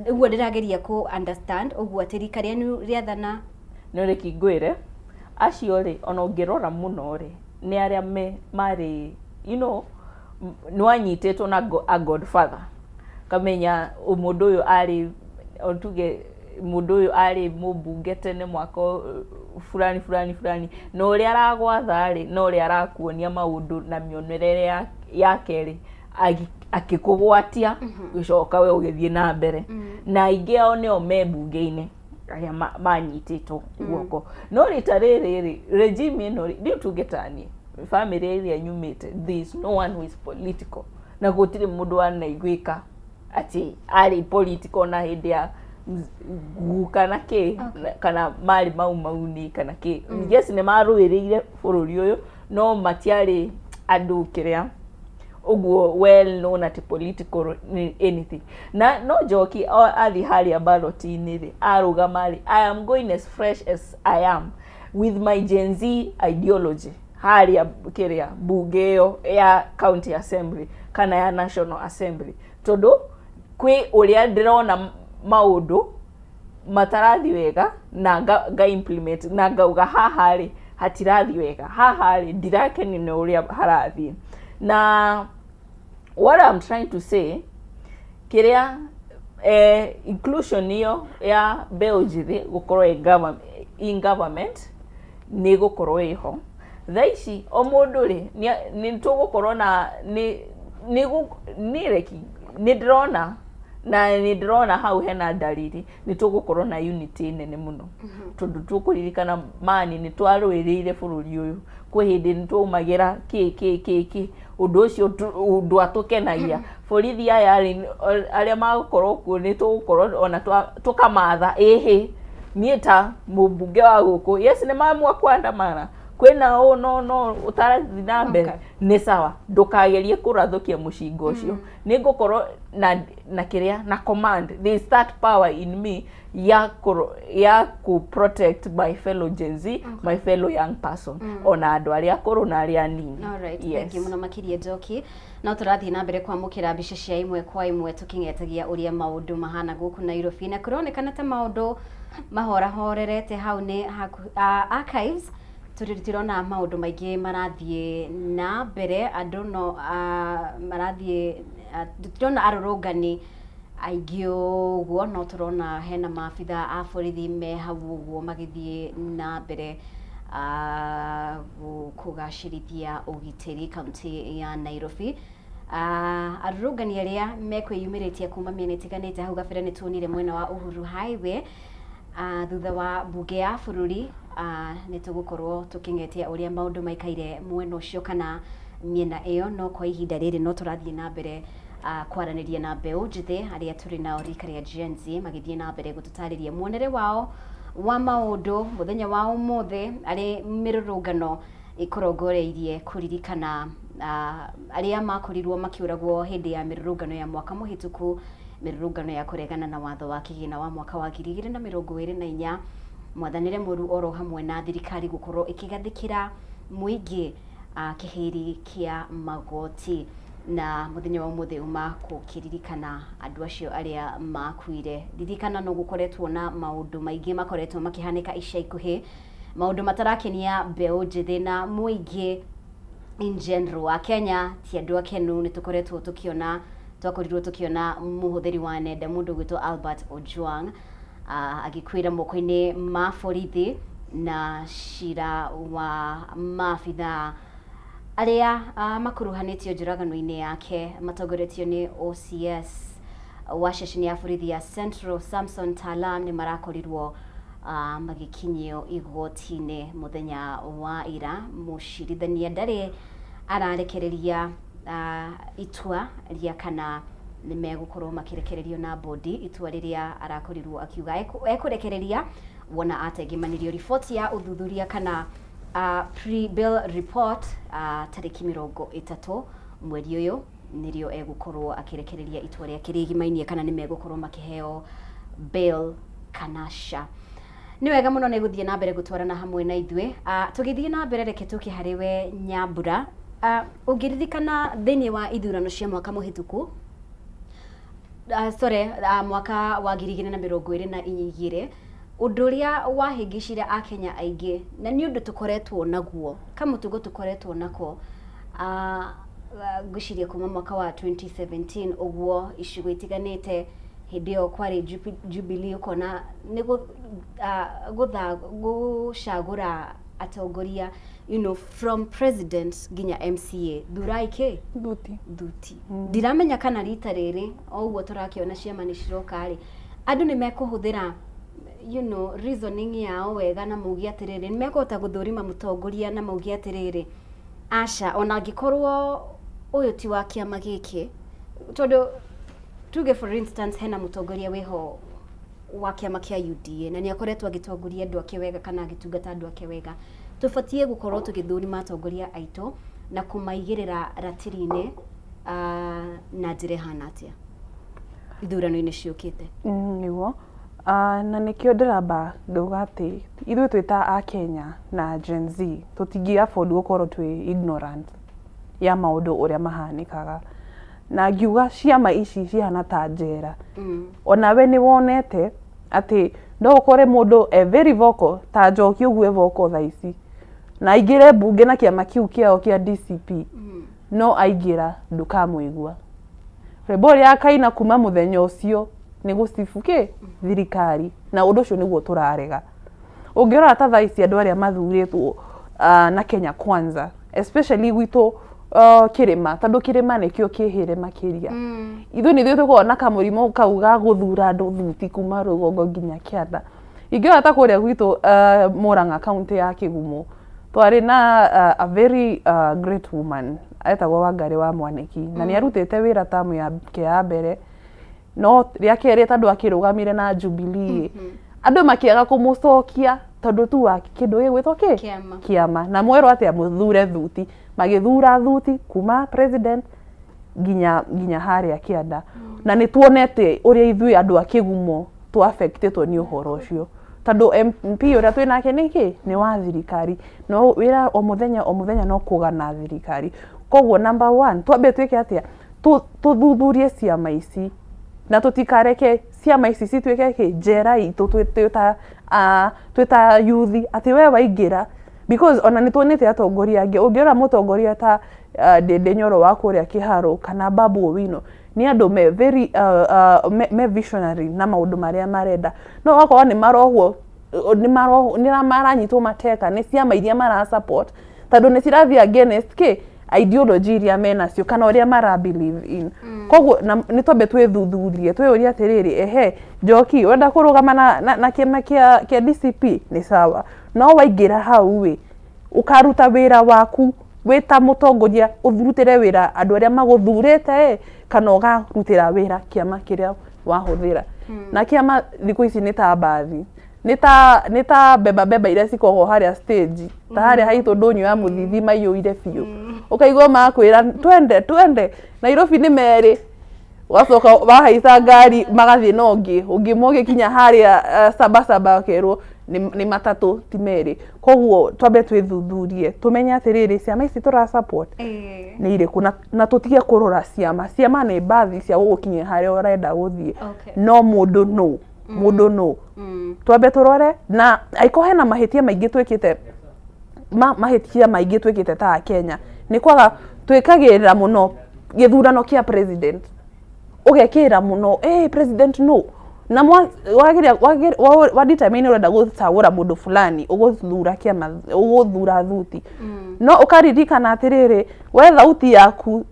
ũguo ndĩrageria kũ understand ũguo atĩ rika rĩanyu rĩathana. Nĩ rĩki ngwĩre, acio rĩ, ona ũngĩrora mũno rĩ, nĩ arĩa me marĩ nĩ wanyitĩtwo na a godfather, kamenya mũndũ ũyũ arĩ, o tuge mũndũ ũyũ arĩ mũmbunge tene mwaka fulani fulani fulani, na ũrĩa aragwatha rĩ, na ũrĩa arakuonia maũndũ na mĩonerere yake rĩ, akĩkũgwatia, gũcoka we ũgĩthiĩ na mbere. Na aingĩ ao nĩo me mbunge-inĩ arĩa manyitĩtwo guoko. No rita rĩrĩ rĩ, regime ĩno rĩ, rĩu tuge ta niĩ, bamĩrĩ ĩrĩa nyumĩte, there is no one who is political, na gũtirĩ mũndũ wanaiguĩka atĩ arĩ political na hĩndĩ ya guka na kĩ, kana marĩ mau mauni kana kĩ. Yes, nĩ marũĩrĩire bũrũri ũyũ, no matiarĩ andũ kĩrĩa ũguo well known atĩ political anything. Na no Njoki athiĩ harĩa ballot-inĩ rĩ, arũgama rĩ, I am going as fresh as I am with my Gen Z ideology harĩa kĩrĩa mbunge ĩyo ya county assembly kana ya national assembly, tondũ kwĩ ũrĩa ndĩrona maũndũ matarathi wega na nga implement na ngauga haha rĩ hatirathi wega, haha rĩ ndirakenio nĩ ũrĩa harathiĩ. Na what I'm trying to say, kĩrĩa inclusion ĩyo ya mbeũ njĩthĩ gũkorwo in government nĩ gũkorwo ĩho. Thaa ici o mũndũ rĩ, nĩ tũgũkorwo na nĩ reki nĩ ndĩrona na nĩ ndĩrona hau hena dalili nĩ tũgũkorwo na unity nene mũno, tondũ tũkũririkana mani nĩ twarũĩrĩire bũrũri ũyũ. Kwĩ hĩndĩ nĩ twaumagĩra kĩ kĩ kĩ kĩ, ũndũ ũcio ndwatũkenagia. Borithi aya rĩ, arĩa magũkorwo kuo, nĩ tũgũkorwo ona tũkamatha ĩhĩ. Niĩ ta mũmbunge wa gũkũ, yes, nĩ mamua kuandamana, kwĩna ũũ no ũtarathiĩ na mbere, nĩ sawa, ndũkagerie kũrathũkia mũcinga ũcio. Nĩ ngũkorwo na kĩrĩa na command, there is that power in me ya ku protect my fellow Gen Z, my fellow young person, ona andũ arĩa akũrũ na arĩa anini. Alright, yes. Thank you mũno makĩria, Njoki. No tũrathiĩ na mbere kwamũkĩra mbica cia ĩmwe kwa ĩmwe tũkĩng'etagia ũrĩa maũndũ mahana gũkũ Nairobi, na kũronekana ta maũndũ mahorahorerete hau nĩ archives. Tũtirona maũndũ maingĩ marathiĩ na mbere, andũ no marathiĩ, tũtirona arũrũngani aingĩ ũguo, no tũrona hena maabitha a borithi me hau ũguo magĩthiĩ na mbere kũgacĩrithia ũgitĩri kaunti ya Nairobi. Arũrũngani arĩa mekwĩyumĩrĩtie kuma mĩena ĩtiganĩte, hau gabere nĩ tuonire mwena wa Uhuru Highway, thutha wa mbunge ya bũrũri. Nĩ tũgũkorwo tũkĩng'etia ũrĩa maũndũ maikaire mwena ũcio kana mĩena ĩyo, no kwa ihinda rĩrĩ no tũrathiĩ na mbere kwaranĩria na mbeũ njĩthĩ arĩa tũrĩ nao rika rĩa Gen Z, magĩthiĩ na mbere gũtũtarĩria muonere wao wa maũndũ mũthenya wa ũmũthĩ, arĩ mĩrũrũngano ĩkũrongoreirie kũririkana arĩa makorirwo makĩũragwo hĩndĩ ya mĩrũrũngano ya mwaka mũhĩtũku, mĩrũrũngano ya kũregana na watho wa kĩgĩna wa mwaka wa 2024, mwathanĩre mũru oro hamwe na thirikari gũkorwo ĩkĩgathĩkĩra mũingĩ kĩhĩri kĩa magoti. Na mũthenya wa ũmũthĩ uma gũkĩririkana andũ acio arĩa makuire. Ririkana no gũkoretwo na maũndũ maingĩ makoretwo makĩhanĩka ica ikuhĩ, maũndũ matarakenia mbeũ njĩthĩ na mũingĩ in general wa Kenya. Ti andũ akenu. Nĩ tũkoretwo tũkĩona, twakorirwo tũkĩona mũhũthĩri wa nenda, mũndũ ũgwĩtwo Albert Ojwang, agĩkuĩra moko-inĩ ma borithi, na cira wa maabithaa arĩa makuruhanĩtio njũragano-inĩ yake matongoretio nĩ OCS wa ceceni ya borithi ya Central, Samson Talam, nĩ marakorirwo magĩkinyio igoti-inĩ mũthenya wa ira. Mũcirithania ndarĩ ararekereria itua rĩa kana nĩ megũkorwo makĩrekererio na bodi, itua rĩrĩa arakorirwo akiuga ekũrekereria wona atengemanirio riboti ya ũthuthuria kana pre-bill report tarĩki 30 mweri ũyũ, nĩrĩo egũkorwo akĩrekereria itua rĩake rĩgimainie kana nĩ megũkorwo makĩheo bail kana ca. Nĩ wega mũno nĩ gũthiĩ na mbere gũtwarana hamwe na ithuĩ. Tũgĩthiĩ na mbere, reke tũke harĩ we, Nyambura. Ũngĩririkana thĩinĩ wa ithurano cia mwaka mũhĩtũku, Sorry, mwaka wa 2022, ũndũ ũrĩa wahĩngĩcire akenya aingĩ, na nĩ ũndũ tũkoretwo naguo, kamũtugo tũkoretwo nako, ngwĩciria kuma mwaka wa 2017 ũguo, icigo itiganĩte, hĩndĩ ĩyo kwarĩ Jubilee, ũkona nĩ gũtha gũcagũra atongoria, from president nginya MCA, thurai kĩ? Thuti. Thuti. Ndiramenya kana rita rĩrĩ o ũguo tũrakĩona ciama nĩ ciroka rĩ, andũ nĩ mekũhũthĩra reasoning yao wega na mauge atĩrĩrĩ, nĩ mekũhota gũthũrima mũtongoria na mauge atĩrĩrĩ, aca, ona angĩkorwo ũyũ ti wa kĩama gĩkĩ, tondũ tuge for instance hena mũtongoria wĩho wa kĩama kĩa UDA na nĩ akoretwo agĩtongoria andũ ake wega kana agĩtungata andũ ake wega, tũbatiĩ gũkorwo tũgĩthũrima atongoria aitũ na kũmaigĩrĩra ratiri-inĩ na njĩra ĩhana atĩa ithurano-inĩ ciũkĩte? Nĩguo. Na nĩkĩo ndĩramba ngauga atĩ ithuĩ twĩ ta Akenya na Gen Z tũtingĩ afford gũkorwo twĩ ignorant ya maũndũ ũrĩa mahanĩkaga. Na ngiuga ciama ici cihana ta njera. Onawe nĩ wonete atĩ no ũkore mũndũ e very vocal ta Njoki ũguo e vocal thaa ici, na aingĩre mbunge na kĩama kĩu kĩao kĩa DCP, no aingĩra ndũkamũigua. Rwĩmbo ũrĩa akaina kuma mũthenya ũcio nĩ gũcibu kĩ thirikari, na ũndũ ũcio nĩguo tũrarega. Ũngĩrora ta thaa ici andũ arĩa mathurĩtwo na Kenya Kwanza, especially gwitũ kĩrĩma, tondũ kĩrĩma nĩkĩo kĩhĩre makĩria. Ithuĩ nĩ ithuĩ tũkoragwo na kamũrimũ kau ga gũthura andũ thuti kuma rũgongo nginya kĩanda. Ingĩrora ta kũrĩa gwitũ Murang'a, kaũntĩ ya Kĩgumo, twarĩ na a very great woman etagwo Wangarĩ wa Mwaniki, na nĩ arutĩte wĩra tamu yake ya mbere, no rĩa kerĩ tondũ akĩrũgamire na Jubilee, andũ makĩaga kũmũcokia tondũ tu wa kĩndũ gĩgwĩtwo kĩ? Kĩama. Kĩama. Na mwerwo atĩa? Mũthure thuti. Magĩthura thuti kuma president nginya harĩa kĩanda. Na nĩ tuonete ũrĩa ithuĩ andũ a Kĩgumo tũ affectĩtwo nĩ ũhoro ũcio, tondũ MP ũrĩa twĩ nake nĩ kĩ? Nĩ wa thirikari, no wĩra o mũthenya o mũthenya no kũgana thirikari. Koguo number one, twambe twĩke atĩa? Tũthuthurie ciama ici na tũtikareke ciama ici cituĩke kĩ? Njera itũ twĩ ta youth, atĩ we waingĩra, because ona nĩ tuonete atongoria angĩ. Ũngĩrora mũtongoria ta Ndindi Nyoro wa kũrĩa Kĩharũ kana Babu Owino, nĩ andũ me very me visionary na maũndũ marĩa marenda, no ũgakora nĩ marohwo, nĩ maranyitwo mateka nĩ ciama iria mara support, tondũ nĩ cirathiĩ against kĩ? Ideology iria menacio kana ũrĩa mara believe in. Koguo nĩ twambe twĩthuthurie, twĩyũrie atĩrĩrĩ, ehe, Njoki, ũrenda kũrũgama na kĩama kĩa DCP, nĩ sawa, no waingĩra hau ĩ, ũkaruta wĩra waku wĩ ta mũtongoria, ũrutĩre wĩra andũ arĩa magũthurĩte ĩ, kana ũkarutĩra wĩra kĩama kĩrĩa wahũthĩra? Na kĩama thikũ ici nĩ ta mbathi, nĩ ta beba beba iria cikoragwo harĩa stage, ta harĩa haitũ ndũnyũ ya Mũthithi, maiyũire biũ, ũkaigua makwĩra twende twende Nairobi nĩ merĩ, wacoka wahaica ngari magathiĩ na ũngĩ mũgĩkinya harĩa Sabasaba ũkerwo nĩ matatũ ti merĩ. Koguo twambe twĩthuthurie, tũmenye atĩrĩrĩ, ciama ici tũra support nĩ irĩkũ, na tũtige kũrora ciama. Ciama nĩ mbathi cia gũgũkinyia harĩa ũrenda gũthiĩ, no mũndũ no mũndũ no twambe tũrore. Na angĩkorwo hena mahĩtia maingĩ twĩkĩte, mahĩtia maingĩ twĩkĩte ta Akenya nĩ kwaga twĩkagĩrĩra mũno gĩthurano kĩa president, ũgekĩrĩra mũno president no na wageria wa determine ũrenda gũcagũra mũndũ fulani, ũgũthura kĩama, ũgũthura thuti, no ũkaririkana atĩrĩrĩ, we thauti yaku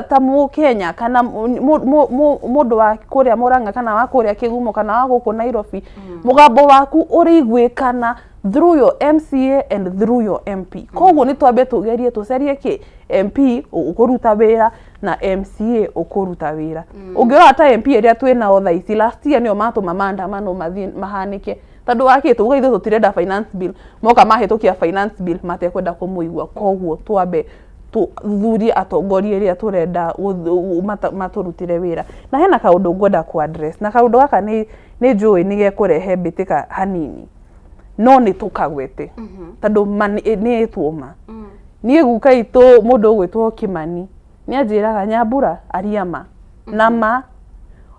ta mũkenya kana mũndũ wa kũrĩa Mũrang'a kana wa kũrĩa Kĩgumo kana wa gũkũ Nairobi, mũgambo waku ũrĩiguĩkana through your MCA and through your MP. Koguo nĩ twambe tũgerie tũcarie kĩ? MP ũkũruta wĩra na MCA ũkũruta wĩra. Ũngĩrora ta MP ĩrĩa twĩ nao thaa ici, last year nĩo matũma maandamano mathiĩ mahanĩke, tondũ wa kĩ? Tuga ithuĩ tũtirenda finance bill, moka mahĩtũkia finance bill matekwenda kũmũigua. Koguo twambe tũthurie atongoria ĩrĩa tũrenda matũrutĩre wĩra. Na hena kaũndũ ngwenda ku address, na kaũndũ gaka nĩ njũĩ nĩ gekũrehe mbĩtĩka hanini, no nĩ tũkagwete tondũ ma nĩ ĩtuoma. Niĩ guka itũ mũndũ ũgwĩtwo Kĩmani nĩ anjĩraga, "Nyambura, aria ma na ma."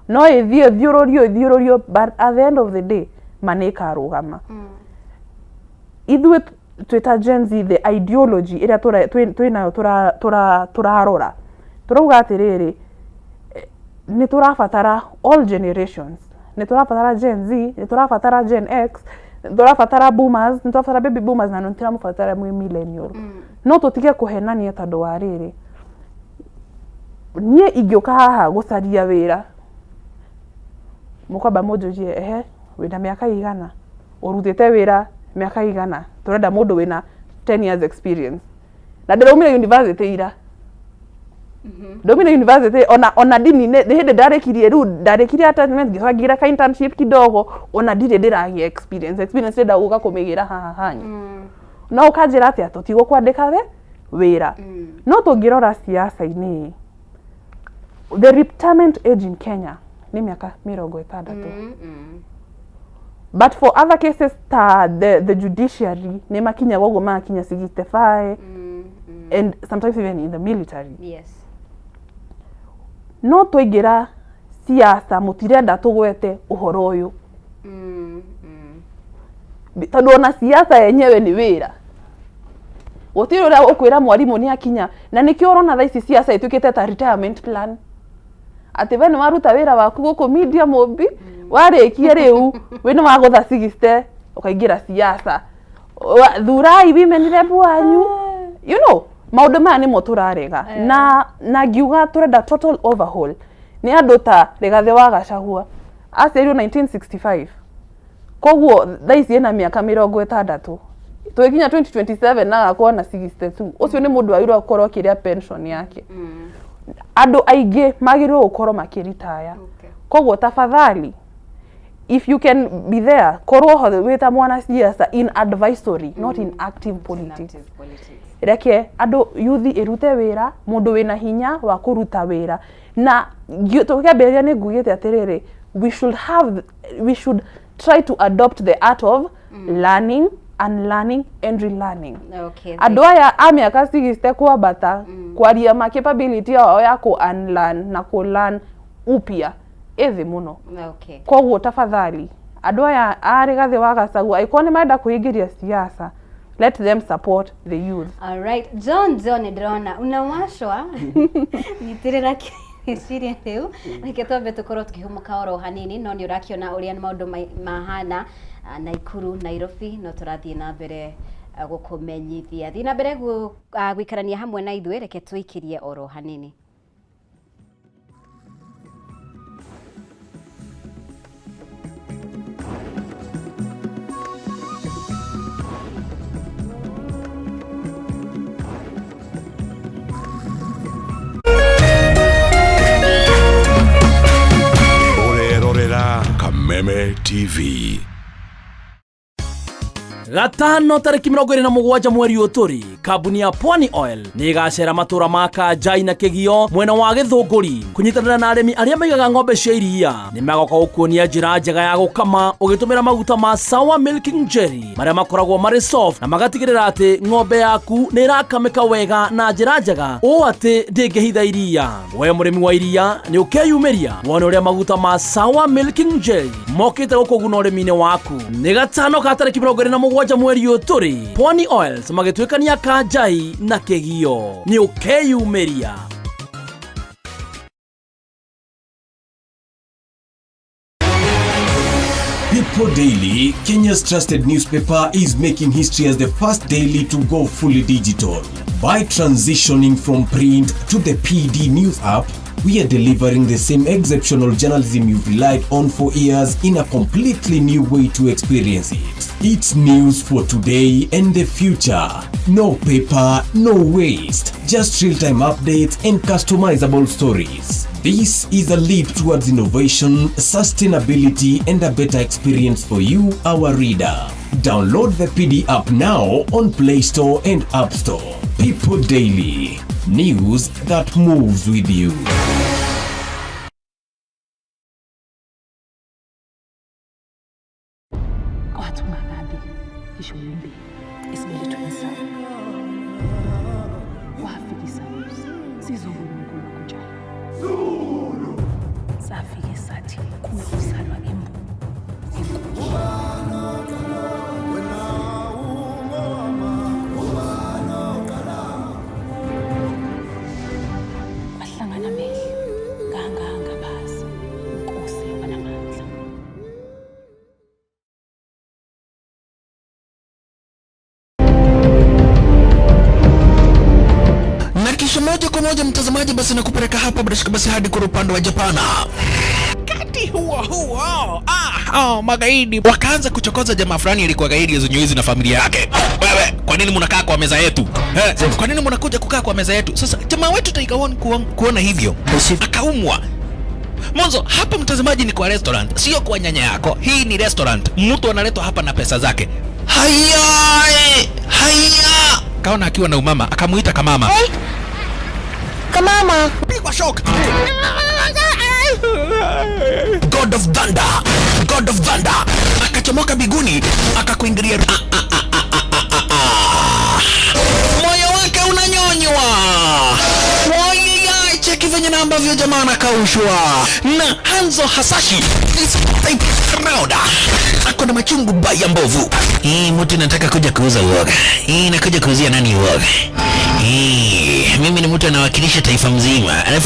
No ĩthiĩ ĩthiũrũrio ĩthiũrũrio, but at the end of the day ma nĩ ĩkarũgama. Ithuĩ twĩta Gen Z, the ideology ĩrĩa twĩnayo tũrarora, tũrauga atĩrĩrĩ, nĩ tũrabatara all generations, nĩ tũrabatara Gen Z, nĩ tũrabatara Gen X, nĩ tũrabatara boomers, nĩ tũrabatara baby boomers, na nĩ tũramũbatara mwĩ millennial. No tũtige kũhenania, tondũ wa rĩrĩ, niĩ ingĩũka haha gũcaria wĩra, mũkwamba mũnjũrie, "Ehe, wĩna mĩaka igana? Ũrutĩte wĩra mĩaka igana? Tũrenda mũndũ wĩna 10 years experience." Na ndĩraumire university ira, ndaumire university ona ndini nĩ hĩndĩ ndarĩkirie, rĩu ndarĩkirie attachment, ngĩcoka ngĩra ka internship kidogo, ona ndirĩ ndĩragĩa experience. Experience ndĩrenda gũka kũmĩgĩra haha hanyu. No ũkanjĩra atĩa? Tũtigũkwandĩka we wĩra. No tũngĩrora siasa-inĩ, the retirement age in Kenya nĩ mĩaka 60, but for other cases ta the judiciary nĩ makinyaga ũguo, magakinya 65, and sometimes even in the military. No twaingĩra siasa, mũtirenda tũgwete ũhoro ũyũ, tondũ ona siasa yenyewe nĩ wĩra. Gũtirĩ ũrĩa ũkwĩra mwarimũ nĩ akinya, na nĩkĩo ũrona thaa ici siasa ĩtuĩkĩte ta retirement plan, atĩ we nĩ waruta wĩra waku gũkũ media mũmbi, warĩkia rĩu wĩ nĩ wagũtha 60, ũkaingĩra siasa. Thurai women rep wanyu. Maũndũ maya nĩmo tũrarega, na ngiuga tũrenda total overhaul. Nĩ andũ ta Rigathĩ wa Gachagua, aciarirwo 1965, koguo thaa ici ena mĩaka 60. Tũgĩkinya 2027 na agakorwo na 62. Ũcio nĩ mũndũ wagĩrĩirwo gũkorwo akĩrĩa pension yake. Andũ aingĩ magĩrĩirwo gũkorwo makĩritaya. Koguo tafadhali, if you can be there, korwo ho wĩ ta mwanasiasa in advisory, not in active politics. Active politics. Reke andũ yuthi ĩrute wĩra, mũndũ wĩna hinya wa kũruta wĩra. Na tũkĩambĩrĩria nĩ ngugĩte atĩrĩrĩ, we should try to adopt the art of learning, unlearning and relearning. Andũ aya a mĩaka 60 kwambata, kwaria ma, capability yao ya kũ unlearn na kũ learn upya ĩ thĩ mũno. Koguo tafadhali, andũ aya a Rigathĩ wa Gachagua, angĩkorwo nĩ marenda kwĩingĩria siasa, let them support the youth. All right. John, John, ndĩrona unawashwa, nyitĩrĩra kĩciria rĩu. Reke twambe tũkorwo tũkĩhũmũka oro hanini, no nĩ ũrakĩona ũrĩa maũndũ mahana Naikuru, Nairobi, no tũrathiĩ na mbere gũkũmenyithia. Thiĩ na mbere gũikarania hamwe na ithuĩ, reke tũikĩrie oro hanini. Ũrerorera Kameme TV. Gatano tarĩki 27 mweri ũyũ tũrĩ, kambuni ya Pwani Oil nĩ ĩgacera matũra ma Kanjai na Kĩgio mwena wa Gĩthũngũri kũnyitanĩra na arĩmi arĩa maigaga ng'ombe cia iria. Nĩ magoka gũkuonia njĩra njega ya gũkama ũgĩtũmĩra maguta ma Sawa Milking Jelly marĩa makoragwo marĩ soft na magatigĩrĩra atĩ ng'ombe yaku nĩ ĩrakamĩka wega na njĩra njega ũũ atĩ ndĩngĩhitha iria. We mũrĩmi wa iria, nĩ ũkeyumĩria wone ũrĩa maguta ma Sawa Milking Jelly mokĩte gũkũguna ũrĩmi-inĩ waku. Nĩ gatano ka tarĩki 27 mweri ũyũ tũrĩ, Pwani Oils magĩtuĩkania Kanjai na Kĩgio. Nĩ ũkeyumĩria. People Daily, Kenya's trusted newspaper, is making history as the first daily to go fully digital. By transitioning from print to the PD News app, we are delivering the same exceptional journalism you've relied on for years in a completely new way to experience it. It's news for today and the future. No paper, no waste, just real-time updates and customizable stories. This is a leap towards innovation, sustainability, and a better experience for you, our reader. Download the PD app now on Play Store and App Store. People Daily, news that moves with you. Wathi ungakabi ngisho yimbi esibelethweni sakho, wafika isalusi sizobona uNkulunkulu kunjani. Safike sathi kwa moja mtazamaji, basi nakupeleka hapa bila shaka basi hadi kwa upande wa Japana. Wakati huo huo, oh, magaidi wakaanza kuchokoza jamaa fulani alikuwa gaidi zenye na familia yake. Wewe, kwa nini mnakaa kwa meza yetu? Eh, kwa nini mnakuja kukaa kwa meza yetu? Sasa jamaa wetu Tiger One kuona hivyo akaumwa. Mwanzo hapa mtazamaji, ni kwa restaurant, sio kwa nyanya yako. Hii ni restaurant, mtu analetwa hapa na pesa zake. Haya, haya, kaona akiwa na umama, akamuita kamama. Kamama. Pigwa shock. God of Thunder, God of Thunder akachomoka biguni akakuingilia. Ah, ah, ah, ah, ah, ah, ah. Moyo wake unanyonywa. Wayaya, cheki venye na ambavyo jamaa anakaushwa na Hanzo Hasashi this time round ako na machungu baya mbovu. Hii mtu nataka kuja kuuza uoga. Hii nakuja kuuzia nani uoga? Hii mimi ni mtu anawakilisha taifa mzima. Alafu